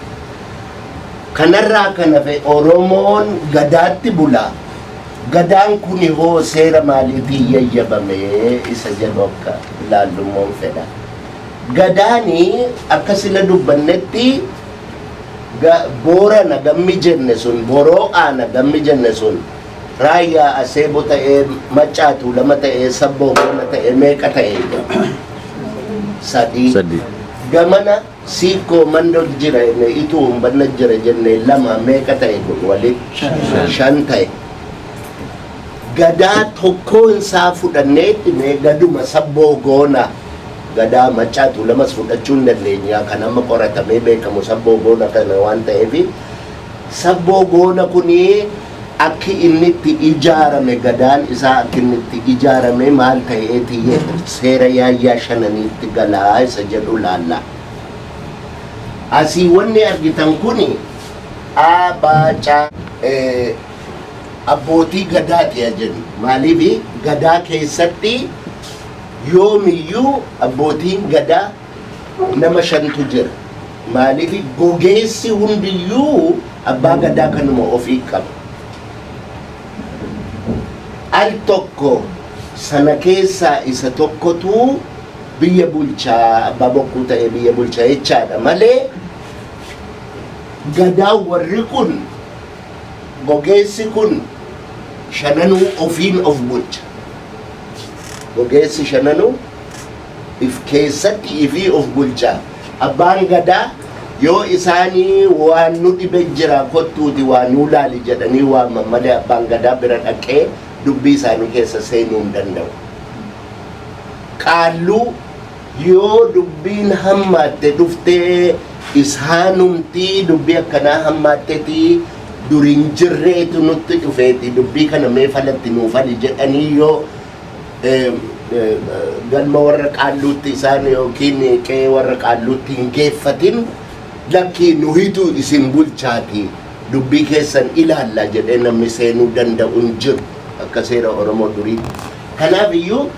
Kanarraa kan hafe Oromoon gadaatti bula. Gadaan kun hoo seera maaliitiin yayyabame isa jedhu akka ilaallummoon fedha. Gadaani akka sila dubbannetti, Boorana gammi jenne sun, Boroo aana gammi jenne sun, Raayyaa Aseebo ta'ee, Maccaa Tuulama ta'ee, Sabboo Boona ta'ee, meeqa ta'ee? Sadii. Sadii. Gamana Siikoo Mandoo jira jenne, Ituu Humbanna jira jenne, lama. Meeqa ta'e kun walitti? Shan ta'e. Gadaa tokkoon isaa fudhanneetti, mee gaduma Sabboo Goona, gadaa Maccaa Tuulamas fudhachuu hin dandeenya. Kan amma qoratamee beekamu Sabboo Goona kana waan ta'eef, Sabboo Goona kuni akki inni itti ijaarame, gadaan isaa akki inni itti ijaarame maal ta'eeti seera yaayyaa shananiitti galaa isa jedhu laalla. Asii wanni argitan kuni A, B, C abbootii gadaati jennu. Maaliif? Gadaa keessatti yoomiyyuu abbootiin gadaa nama shantu jira. Maaliif? Gogeessi hundiyyuu abbaa gadaa kanuma ofii qaba. Al tokko sana keessaa isa tokkotu biyya bulchaa, abbaa bokkuu ta'ee biyya bulchaa jechaadha malee, gadaa warri kun, gogeessi kun shananuu ofiin of bulcha. Gogeessi shananuu if keessatti ifii of bulcha. Abbaan gadaa yoo isaanii waan nu dhibe jira, kottuuti waa nuu laali jedhanii waaman malee, abbaan gadaa bira dhaqee dubbii isaanii keessa seenuu hin danda'u. Qaalluu yoo dubbiin hammaatte dhuftee, isaanumtii dubbii akkanaa hammaattetii duriin jirreetu nutti dhufeeti, dubbii kana mee falatti nuu fali jedhanii yoo galma warra qaalluutti isaan yookiin qe'ee warra qaalluutti hin geeffatin, lakkii nuhitu isin bulchaati, dubbii keessan ilaalla jedhee namni seenuu danda'u hin jiru akka seera Oromoo duriitti. Kanaaf iyyuu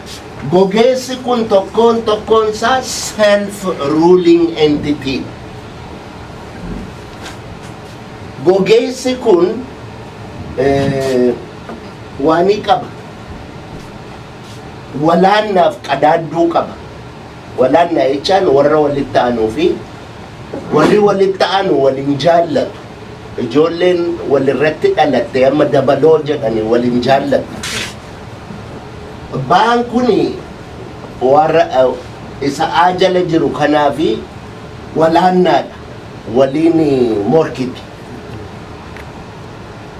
gogeessi kun tokkoon tokkoon isaa self ruling entity. Gogeessi kun waanii qaba. Walaannaaf qadaadduu qaba. Walaannaa jechaan warra walitti aanuu fi warri walitti aanu waliin jaallatu. Ijoolleen walirratti dhalatte amma dabaloo jedhani waliin jaallatu. Baan kuni warra isa jala jiru kanaafi walaannaadha. Waliin morkiti.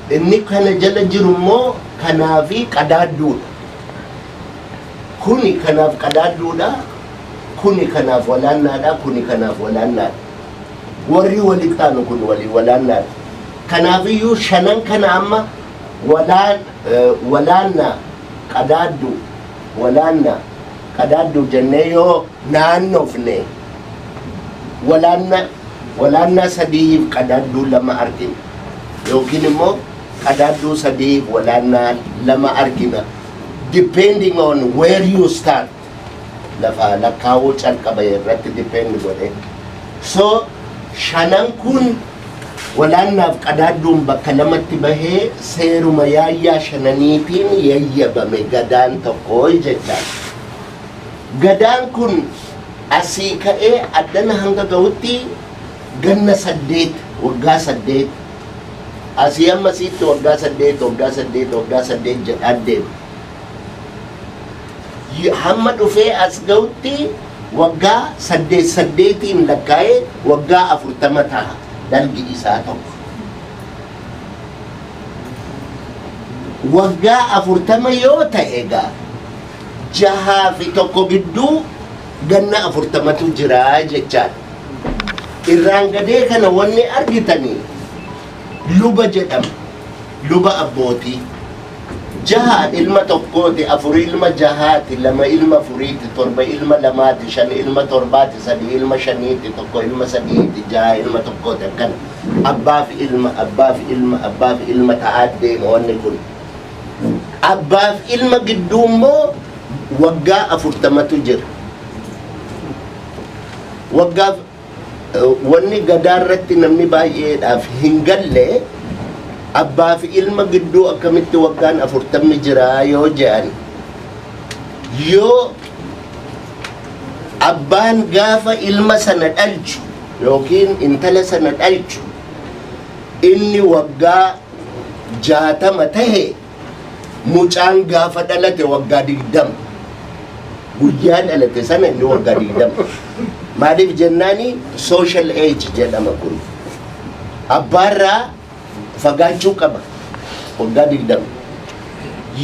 Inni kana jala jiru immoo kanaafi qadaadduudha. Kuni kanaaf qadaadduudha. Kuni kanaaf walaannaadha. Kuni kanaaf walaannaadha. Warri walitti aanu kun walii walaannaadha. Kanaafiyyuu shanan kana amma walaannaa, qadaadduu, walaannaa, qadaadduu jennee yoo naannofne, walaannaa sadiif qadaadduu lama argina. Yookiin immoo qadaadduu sadiif walaannaa lama argina. Depending on where you start. Lafa lakkaa'uu calqaba irratti depend godhe. So shanan kun walaannaaf qadaadduun bakka lamatti bahee seeruma yaayyaa shananiitiin yayyabame gadaan tokko jechaadha. Gadaan kun asii ka'ee addana hanga ga'utti ganna 8, waggaa 8, asii amma asiitti waggaa 8, waggaa 8, waggaa 8 jedhaa deema. Hamma dhufee as ga'utti waggaa saddeet saddeetiin lakkaa'ee waggaa 40 ta'a dalgi isaa tokko. Waggaa 40 yoo ta'e egaa Jahaa fi tokko gidduu ganna 40tu jira jechaadha. Irraan gadee kana wanni argitanii luba jedhama. Luba abbootii. Jaha ilma tokkooti, afur ilma jahaati, lama ilma afuriiti, torba ilma lamaati, shan ilma torbaati, sadi ilma shaniiti, tokko ilma sadiiti, jaha ilma tokkooti akkana. Abbaa fi ilma, abbaa fi ilma, abbaa fi ilma ta'aa deema wanni kun. Abbaa fi ilma gidduu immoo waggaa 40tu jira. Waggaa wanni gadaa irratti namni baay'eedhaaf hin galle abbaa fi ilma gidduu akkamitti waggaan 40 jira yoo jedhan, yoo abbaan gaafa ilma sana dhalchu yookiin intala sana dhalchu inni waggaa 60 tahe, mucaan gaafa dhalate waggaa 20. Guyyaa dhalate sana inni waggaa 20. Maaliif jennaani, social age jedhama kun. Abbaarraa fagaachuu qaba waggaa 20.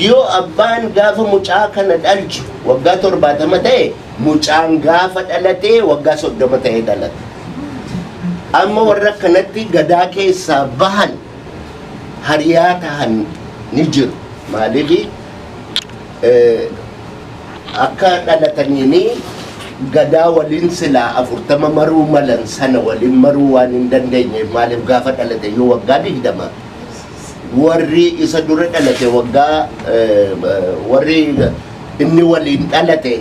Yoo abbaan gaafa mucaa kana dhalchu waggaa 70 ta'e, mucaan gaafa dhalatee waggaa 30 ta'ee dhalate. Amma warra kanatti gadaa keessaa bahan hariyaa tahan ni jiru. Maaliif akka dhalataniini gadaa waliin silaa 40 maruu malan sana waliin maruu waan hin dandeenye. Maaliif gaafa dhalate yoo waggaa 20, warri isa dura dhalate waggaa warri inni waliin dhalate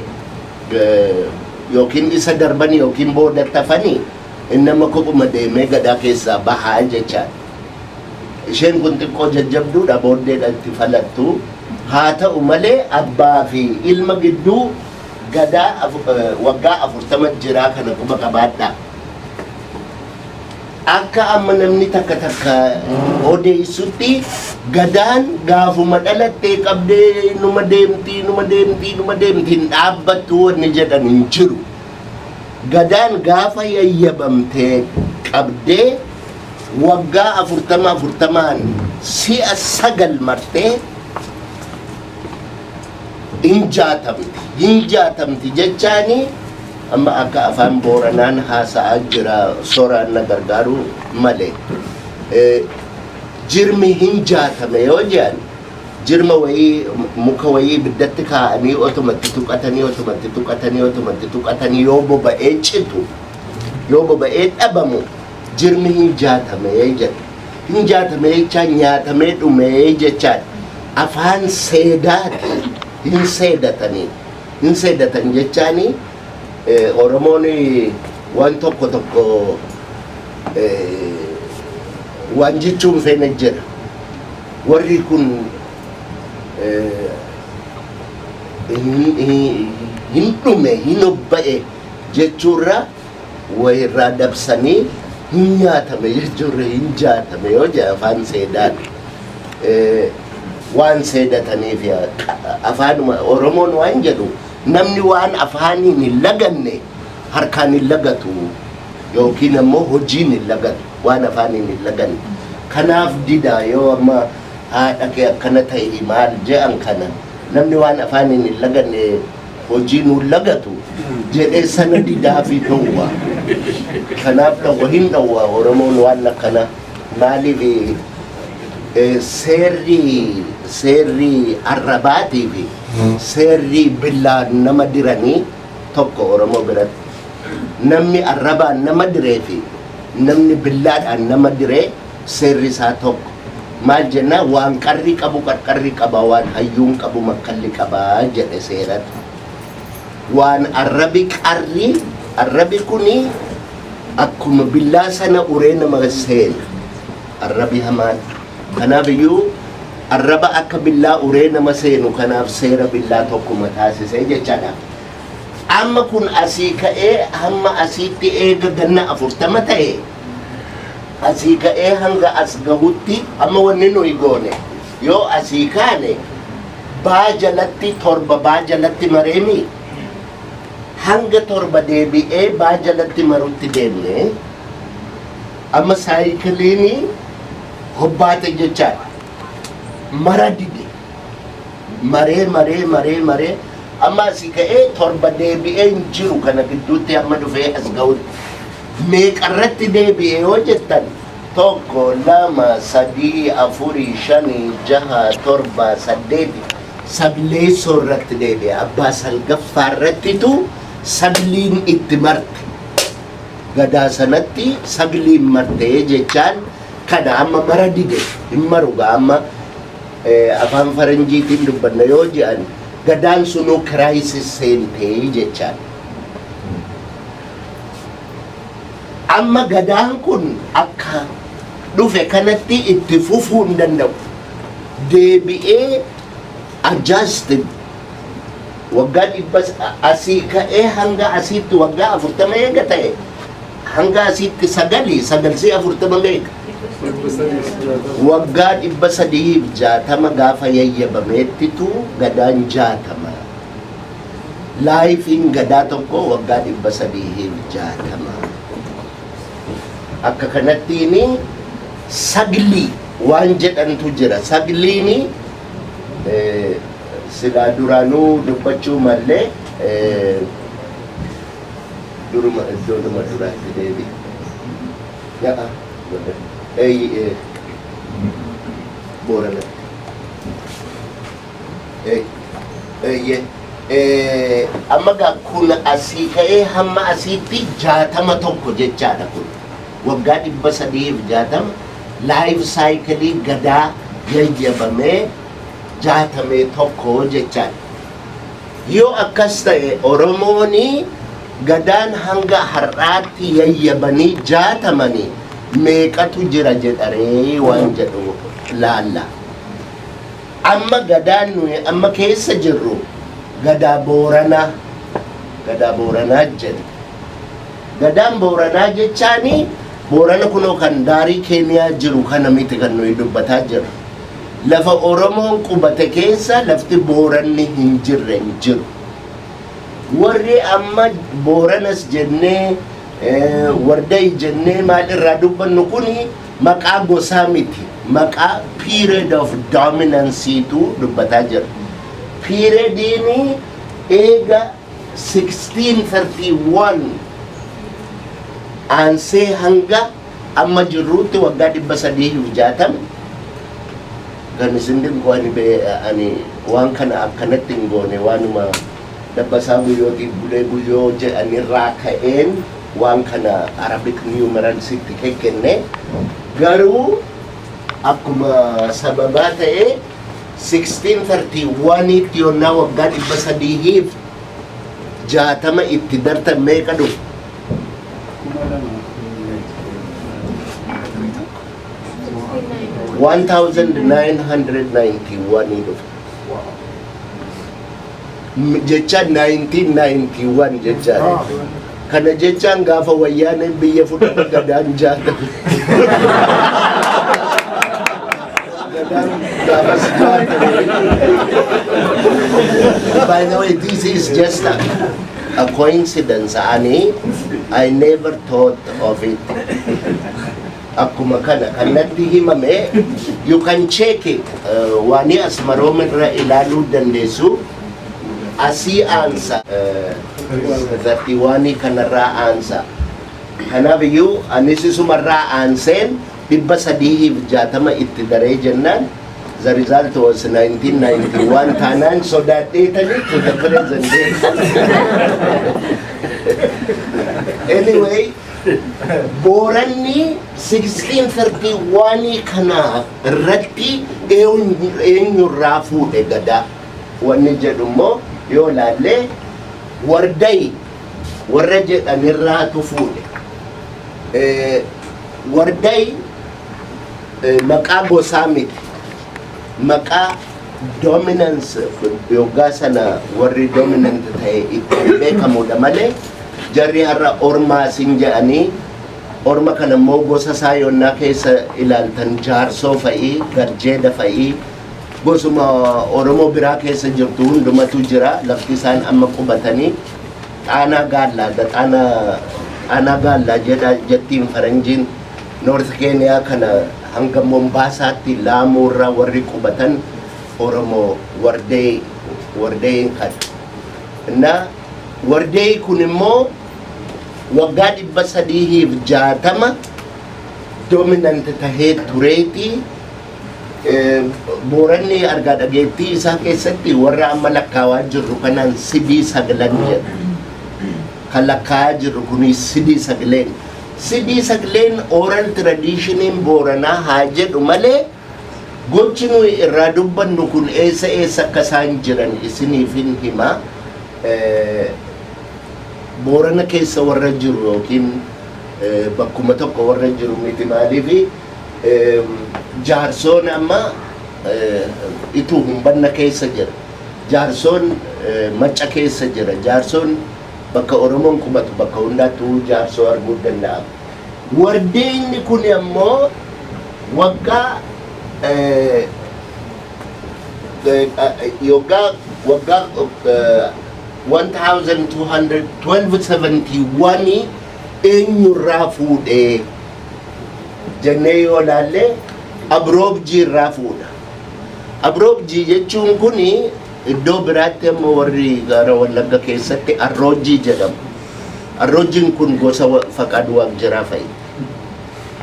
yookiin isa darban yookiin booda tafanii, inni amma kophuma deemee gadaa keessaa bahaa jechaadha. Isheen kun xiqqoo jajjabduudha, booddeedha itti falattu. Haa ta'u malee abbaa fi ilma gidduu gadaa waggaa 40 jiraa, kana quba qabaadhaa. Akka amma namni takka takka odeessutti gadaan gaafuma dhalattee qabdee numa deemtii, numa deemtii, numa deemtii, hin dhaabbattu wanni jedhan hin jiru. Gadaan gaafa yayyabamtee qabdee waggaa 40 40n si'a sagal martee hin jaatamti. Hin jaatamti jechaani amma akka afaan Booranaan haasa'aa jira, soraan na gargaaru malee. Jirmi hin jaatame yoo jedhan, jirma wayii, muka wayii ibiddatti kaa'anii otumatti tuqatanii, otumatti tuqatanii, otumatti tuqatanii, yoo boba'ee citu, yoo boba'ee dhabamu, jirmi hin jaatame jedha. Hin jaatame jechaan nyaatamee dhumee jechaadha. Afaan seedaati. Hin seedatanii. Hin seedatan jechaani Oromoon waan tokko tokko waan jechuun feene jira. Warri kun hin dhume, hin obba'e jechuurra wayirraa dabsanii hin nyaatame jechuurra hin jaatame yoo jedhe afaan seedaati. Waan seedataniif afaanuma Oromoon waan jedhu, namni waan afaaniin hin laganne harkaan hin lagatu yookiin ammoo hojiin hin lagatu waan afaaniin hin laganne. Kanaaf dida yoo amma haadha kee akkana ta'e maal je'an kana, namni waan afaaniin hin laganne hojiin hin lagatu jedhee sana didaa fi dhowwa. Kanaaf dhowwa, hin dhowwa Oromoon waan akkana. Maaliif seerri arrabaatii fi seerri billaan nama diranii tokko Oromoo biratti. Namni arrabaan nama diree fi namni billaadhaan nama diree seerri isaa tokko. Maal jennaa, waan qarri qabu qarqarri qaba, waan hayyuun qabu makkalli qaba jedhe seeratu. Waan arrabi qarri, arrabi kuni akkuma billaa sana uree nama seena. Arrabi hamaan. Kanaaf iyyuu arraba akka billaa uree nama seenu kanaaf seera billaa tokkuma taasisee jechaadha. Amma kun asii ka'ee hamma asiitti eega ganna 40 ta'e, asii ka'ee hanga as gahutti amma wanni nuyi goone, yoo asii kaane baa jalatti torba, baa jalatti mareemi, hanga torba deebi'ee baa jalatti marutti deemne. Amma saayikiliinii hobbaate jechaadha. Mara dide. Maree, maree, maree, maree. Amma asii ka'ee 7 deebi'ee hin jiru kana gidduutti amma dhufee as ga'utti. Meeqarratti deebi'e yoo jettan 1 2 3 4 5 6 7 8 sableessoo irratti deebi'e. Abbaa salgaffaa irrattitu sagliin itti marte. Gadaa sanatti sagliin martee jechaan kana amma mara dide hin maru gaa amma afaan faranjiitiin dubbanna yoo jedhan gadaan sunuu crisis seentee jechaan. Amma gadaan kun akka dhufe kanatti itti fufuu hin danda'u. Deebi'ee adjusted waggaa 100 asii ka'ee hanga asiitti waggaa 40 eega ta'e hanga asiitti 9 9 40 meeqa? Waggaa 360 gaafa yayyabameettitu gadaan 60. Laayifiin gadaa tokko waggaa 360. Akka kanattiin saglii waan jedhantu jira. Sagliini silaa duraanuu dubbachuu mallee duruma iddoodhuma duraatti deebi. Ya'a Booranatti. Amma gaa kun asii ka'ee hamma asiitti 61 jechaadha kun. Waggaa 360 life cycle gadaa yayyabamee 61 jechaadha. Yoo akkas ta'e Oromooni gadaan hanga har'aatti yayyabanii 60 meeqatu jira jedharee waan jedhu laalla. Amma gadaan nuyi amma keessa jirru gadaa Booranaa, gadaa Booranaa jedha. Gadaan Booranaa jechaani Boorana kunoo kan daarii Keeniyaa jiru kana miti kan nuyi dubbataa jirru. Lafa Oromoon qubate keessa lafti Booranni hin jirre hin jiru. Warri amma Booranas jennee Wardayi jennee maal irraa dubbannu kuni maqaa gosaa miti. Maqaa period of dominanceetu dubbataa jira. Periodiin eega 1631 aansee hanga amma jirruutti waggaa 360. Kan isin dinqu ani waan kana akkanatti hin goone waanuma Dabbasaa Guyyootiif Bulee Guyyoo jedhanirraa ka'een waan kana Arabic numeralsitti kenne. Garuu akkuma sababaa ta'e 1631tti yonnaa waggaa 360 itti dartan meeqa dhufu? 1991 dhufe. Jecha 1991 jechaadha. Kana jechaan gaafa wayyaaneen biyya fudhate gadaan 60. Gadaan gaafas 60. By the way, this is just a coincidence. Ani, I never thought of it. Akkuma kana kanatti himame, you can check it. Waani asmaroom irra ilaaluu dandeessu. Asii aansa. 31 kanarraa aansa. Kanaaf iyyuu anis isumarraa aanseen 360 itti daree jennaan the result was 1991 taanaan sodaadheetanii to the present day. Anyway, Booranni 1631 kana irratti eenyurraa fuudhe gadaa wanni jedhu immoo yoo laallee Wardayi warra jedhanirraatu fuudhe. Wardayi maqaa gosaa miti. Maqaa dominance yoggaa sana warri dominant ta'e ittiin beekamudha malee jarri har'a ormaa sin jedhanii orma kana immoo gosa isaa yonnaa keessa ilaaltan jaarsoo fa'ii garjeeda fa'ii gosuma Oromoo biraa keessa jirtu hundumatu jira. Lafti isaan amma qubatanii Xaanaa Gaallaa, Xaanaa Gaallaa jedha jettiin faranjiin North Keeniyaa kana hanga Mombaasaatti Laamuurraa warri qubatan Oromoo Wardee Wardeen kan. Na Wardee kun immoo waggaa 360 dominant tahee tureeti. Booranni argaa dhageettii isaa keessatti warra amma lakkaawaa jirru kanaan sidii sagalan jedha. Kan lakkaa'aa jirru kuni sidii sagaleen. Sidii sagaleen oral traditioniin Booranaa haa jedhu malee, gochi nuyi irraa dubbannu kun eessa eessa akka isaan jiran isiniifin hima. Boorana keessa warra jiru yookiin bakkuma tokko warra jiru miti. Maaliifi, Jaarsoon amma ituu Humbanna keessa jira. Jaarsoon Macca keessa jira. Jaarsoon bakka Oromoon qubatu bakka hundaattuu Jaarsoo arguu danda'ama. Wardeenni kun ammoo waggaa waggaa 1271 eenyurraa fuudhee jennee yoo laalle, Abroobjii irraa fuudha. Abroobjii jechuun kuni iddoo biraatti ammoo warri gara Wallagga keessatti Arroojjii jedhamu. Arroojjiin kun gosa Faqaaduu Waaqjiraa fa'i.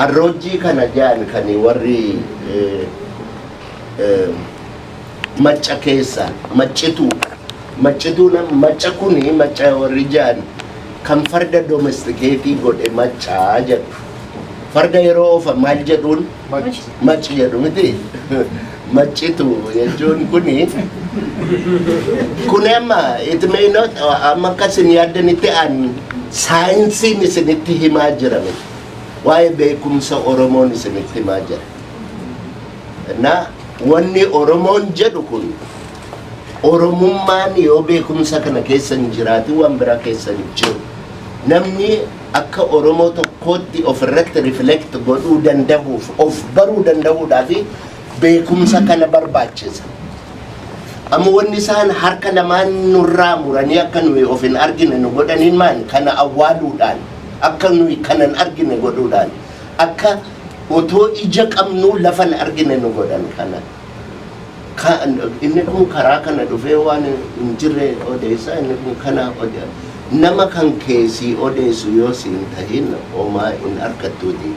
Arroojjii kana jedhan kan warri Macca keessa Maccituu. Maccituu Macca kuni, Macca warri jedhan kan farda domesticate godhe Maccaa jedhu. Farda yeroo oofan maal jedhuun? Macci jedhu miti. Maccitu jechuun kuni amma it may not, amma akka isin yaaddanitti an saayinsiin isinitti himaa jira miti. Waa'ee beekumsa Oromoon isinitti himaa jira. Na wanni Oromoon jedhu kun, Oromummaan yoo beekumsa kana keessa hin jiraatin, waan biraa keessa hin jiru. Namni akka Oromoo tokkootti ofirratti reflect godhuu danda'uuf, of baruu danda'uudhaaf beekumsa kana barbaachisa. Amma wanni isaan harka lamaan nurraa muranii akka nuyi of hin argine nu godhaniin maal? Kana awwaaluudhaan, akka nuyi kana hin argine godhuudhaan, akka otoo ija qabnuu lafa hin argine nu godhan kana. Inni kun karaa kana dhufee waan hin jirre odeessa, inni kun kana odeessa. Nama kan keessii odeessu yoo siin tahin homaa hin argattuuti.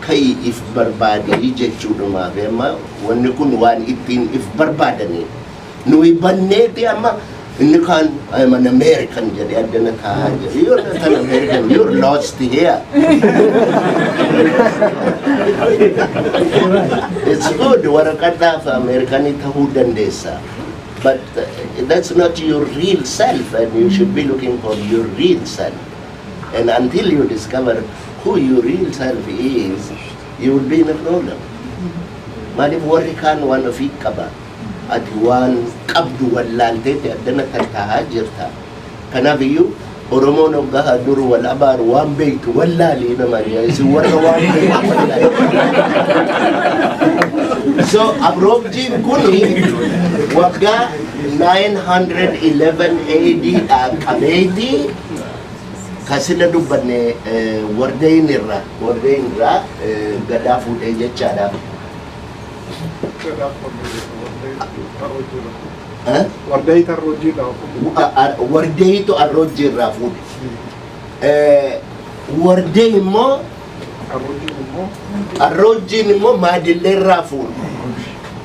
Ka'ii if barbaadii jechuudhumaaf amma wanni kun waan ittiin if barbaadanii. Nuyi banneeti amma inni kaan "I am an American" jedhee addana taa'aa jira. You're not an American, you're lost here. It's good, waraqadhaaf Ameerikanii ta'uu dandeessa. But that's not your real self, and you should be looking for your real self. And until you discover who your real self is, you will be in a problem. Maaliif, warri kaan waan ofii qaba. Ati waan qabdu wallaalteeti addana tattaa'aa jirta. Kanaaf iyyuu Oromoon hoggaa dur wal abaaru waan beektu wallaalii nama isin warra waan beektu wallaalii. So Abroobjiin kuni waggaa 911 AD dhaa qabeetii kasila dubbanne Wardeen irraa gadaa fuudhee jechaadha. Eh? Wardee tarroojjiidha. Wardeeyitu Arroojjii irraa fuudhe. Wardee immoo Arroojjiin immoo Arroojjiin immoo Maadillee irraa fuudhe.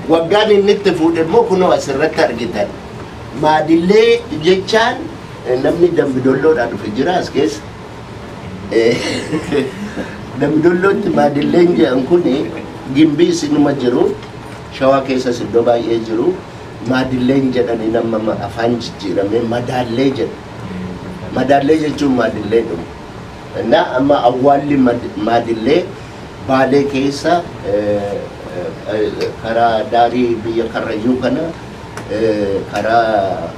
Waggaan inni itti fuudhe immoo kunoo asirratti argitan. Maadillee jechaan namni Dambidolloodhaa dhufe jira as keessa. Dambidollootti Maadilleen jedhan kuni Gimbii isinuma jiru. Shawaa keessas iddoo baay'ee jiru. Maadilleen jedhanii nama afaan jijjiiramee Madaallee jedhu. Madaallee jechuun Maadillee dhumu. Na amma awwaalli Maadillee Baalee keessa karaa daarii biyya Karrayyuu kana, karaa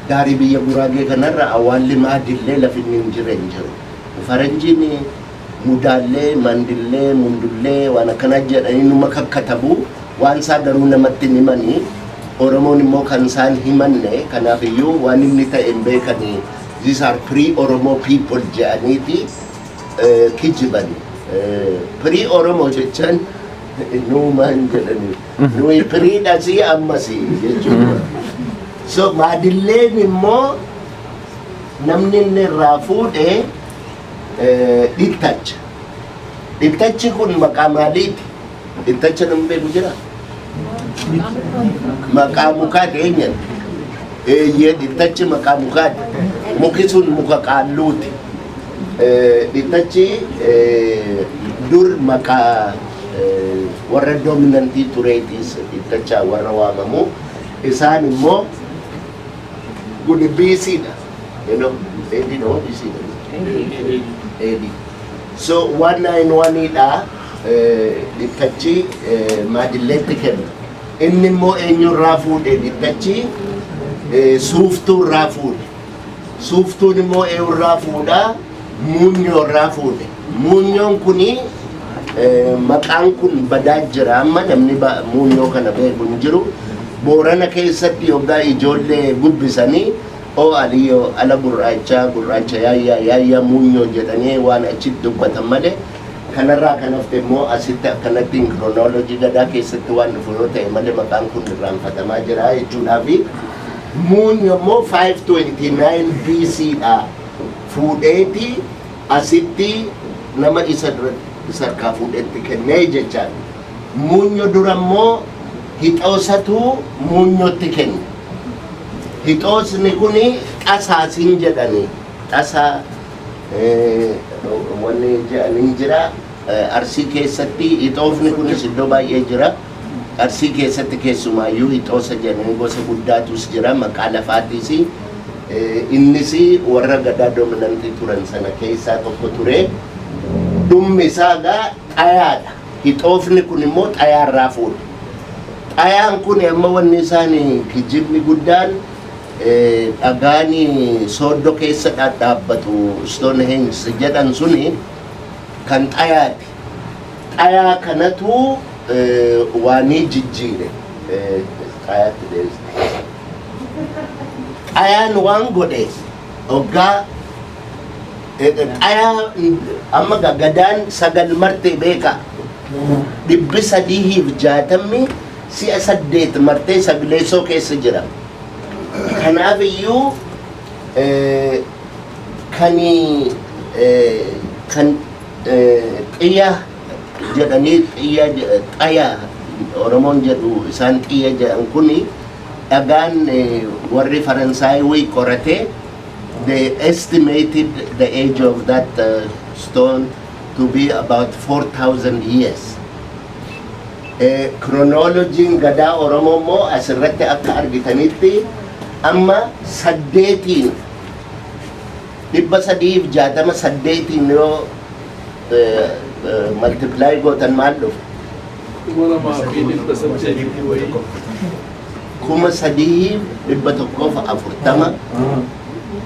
daarii biyya Guraagee kanarra awwaalli Maadillee lafi inni hin jirre hin jiru. Faranjiin Mudaallee, Mandillee, Mundullee waan akkana jedhanii numa kakkatabu, waan isaa garuu namatti hin himanii. Oromoon immoo kan isaan himanne, kanaaf iyyuu waan inni ta'e hin beekanii, "These are pre-Oromo people" jedhaniiti kijiban. Pre-Oromo jechaan nuumaan jedhanii. Nuyi pre-dhasii ammasii jechuudha. So maadilleen immoo namni inni irraa fuudhe dhittacha. Dhittachi kun maqaa maaliiti? Dhittacha namni beeku jira? Maqaa mukaati eenyan? Eeyyee, dhittachi maqaa mukaati. Muki sun muka qaalluuti. Dhittachi dur maqaa warra dominantii tureetiis dhittacha warra waamamu. Isaan immoo kun BC dha. AD dha BC dha. AD. So 191 dha dhittachi maadilleetti kenna. Inni immoo eenyurraa fuudhe dhittachi? Suuftuurraa fuudhe. Suuftuun immoo eenyurraa fuudha? Muunyoorraa fuudhe. Muunyoon kuni maqaan kun badaa jira, amma namni muunyoo kana beeku hin jiru. Boorana keessatti yoggaa ijoollee gubbisanii oo aliyyoo ala gurraacha, gurraacha yaayyaa, yaayyaa muunyoo jedhanii waan achitti dubbatan malee, kanarraa kan hafte immoo asitti akkanatti chronology gadaa keessatti waan dhufu yoo ta'e malee maqaan kun irraanfatamaa jira jechuudhaa. Fi muunyo immoo 529 BC dha fuudheeti asitti nama isa dura isa harkaa fuudhetti kennee jechaadha. Muunyo dura immoo hixoosatu muunyotti kenne. Hixoosni kuni xasaasin jedhani. Xasaa wanni jedhanii jira. Arsii keessatti hixoofni kunis iddoo baay'ee jira. Arsii keessatti keessumaayyuu hixoosa jedhanii gosa guddaatus jira, maqaa lafaatiis. Innis warra gadaa dominantii turan sana keessaa tokko ture. Dhummi isaa gaa xayaadha. Hixoofni kun immoo xayaarraa fuudhe. Xayaan kun amma wanni isaan kijibni guddaan dhagaan sooddoo keessa dhadhaabbatu, Stonehenge jedhan suni kan xayaati. Xayaa kanatu waanii jijjiire. Xayaatti deebise. Xayaan waan godhe hoggaa xayaa amma gadaan sagal marte beeka. 360 si'a saddeet martee sagleessoo keessa jira. Kanaaf iyyuu kan kan xiyya jedhanii xiyya xaya Oromoon jedhu, isaan xiyya jedhan kuni dhagaan warri Faransaayii qoratee, they estimated the age of that stone to be about 4000 years. Chronologyin gadaa Oromoo immoo asirratti akka argitanitti amma saddeetiin, 360 saddeetiin yoo multiply gootan maal dhufa? 2800 wayii. 3140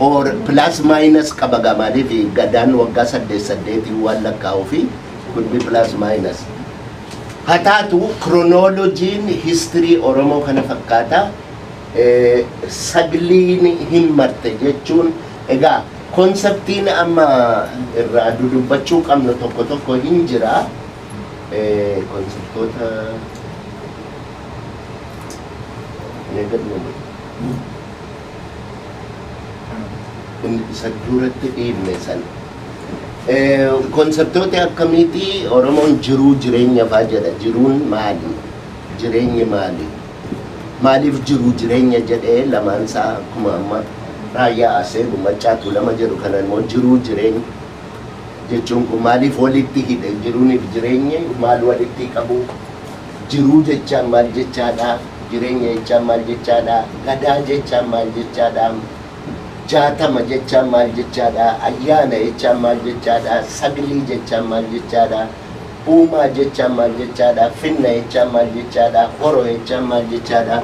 or plus minus qaba gaa, maaliif gadaan waggaa saddeet saddeetiin waan lakkaa'uu fi could be plus minus. Haa taatu, chronologyin history Oromoo kana fakkaata. Sagliin hin marte jechuun egaa conceptiin amma irraa dudubbachuu qabnu tokko tokko hin jira. Conceptoota eegadhu, inni isa duratti dhiibne sana. Conceptoota akkamiiti? Oromoon jiruu jireenya faa jedha. Jiruun maali? Jireenyi maali? Maaliif jiruu jireenya jedhee lamaan isaa? Akkuma amma raayyaa aseebu maccaatu lama jedhu kana immoo jiruu jireenya jechuun kun maaliif walitti hidhe? Jiruuniif jireenyi maal walitti qabu? Jiruu jechaan maal jechaadha? Jireenya jechaan maal jechaadha? Gadaa jechaan maal jechaadha? 60 jechaan maal jechaadha? Ayyaana jechaan maal jechaadha? Saglii jechaan maal jechaadha? Uumaa jechaan maal jechaadha? Finna jechaan maal jechaadha? Horo jechaan maal jechaadha?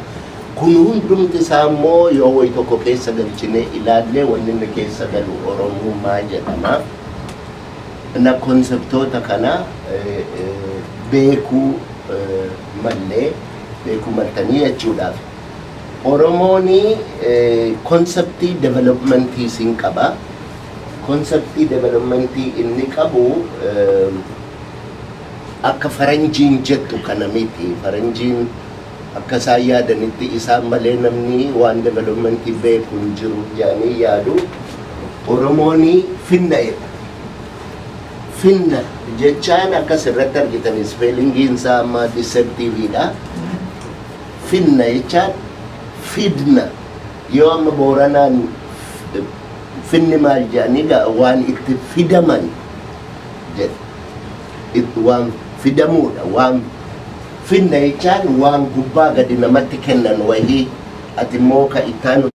Kun hundumti isaa immoo yoo wayi tokko keessa galchine ilaallee, wanni inni keessa galu Oromummaa jedhama. Na conceptoota kana beekuu mallee beekuu maltanii jechuudhaaf. Oromooni conceptii developmentii sin qaba. Conceptii developmentii inni qabu akka faranjiin jettu kana miti. Faranjiin Akka isaan yaadanitti isaan malee namni waan developmentii beeku hin jiru jedhanii yaadu. Oromoon finna jedha. Finna jechaan akkas irratti argitan spellingiin isaa amma deceptiveidha. Finna jechaan fidna, yoo amma Booranaan finni maal jedhanii, waan itti fidaman jedha. Waan fidamuudha. Waan finna jechaan waan gubbaa gadi namatti kennan wahii, ati immoo ka ittaanu.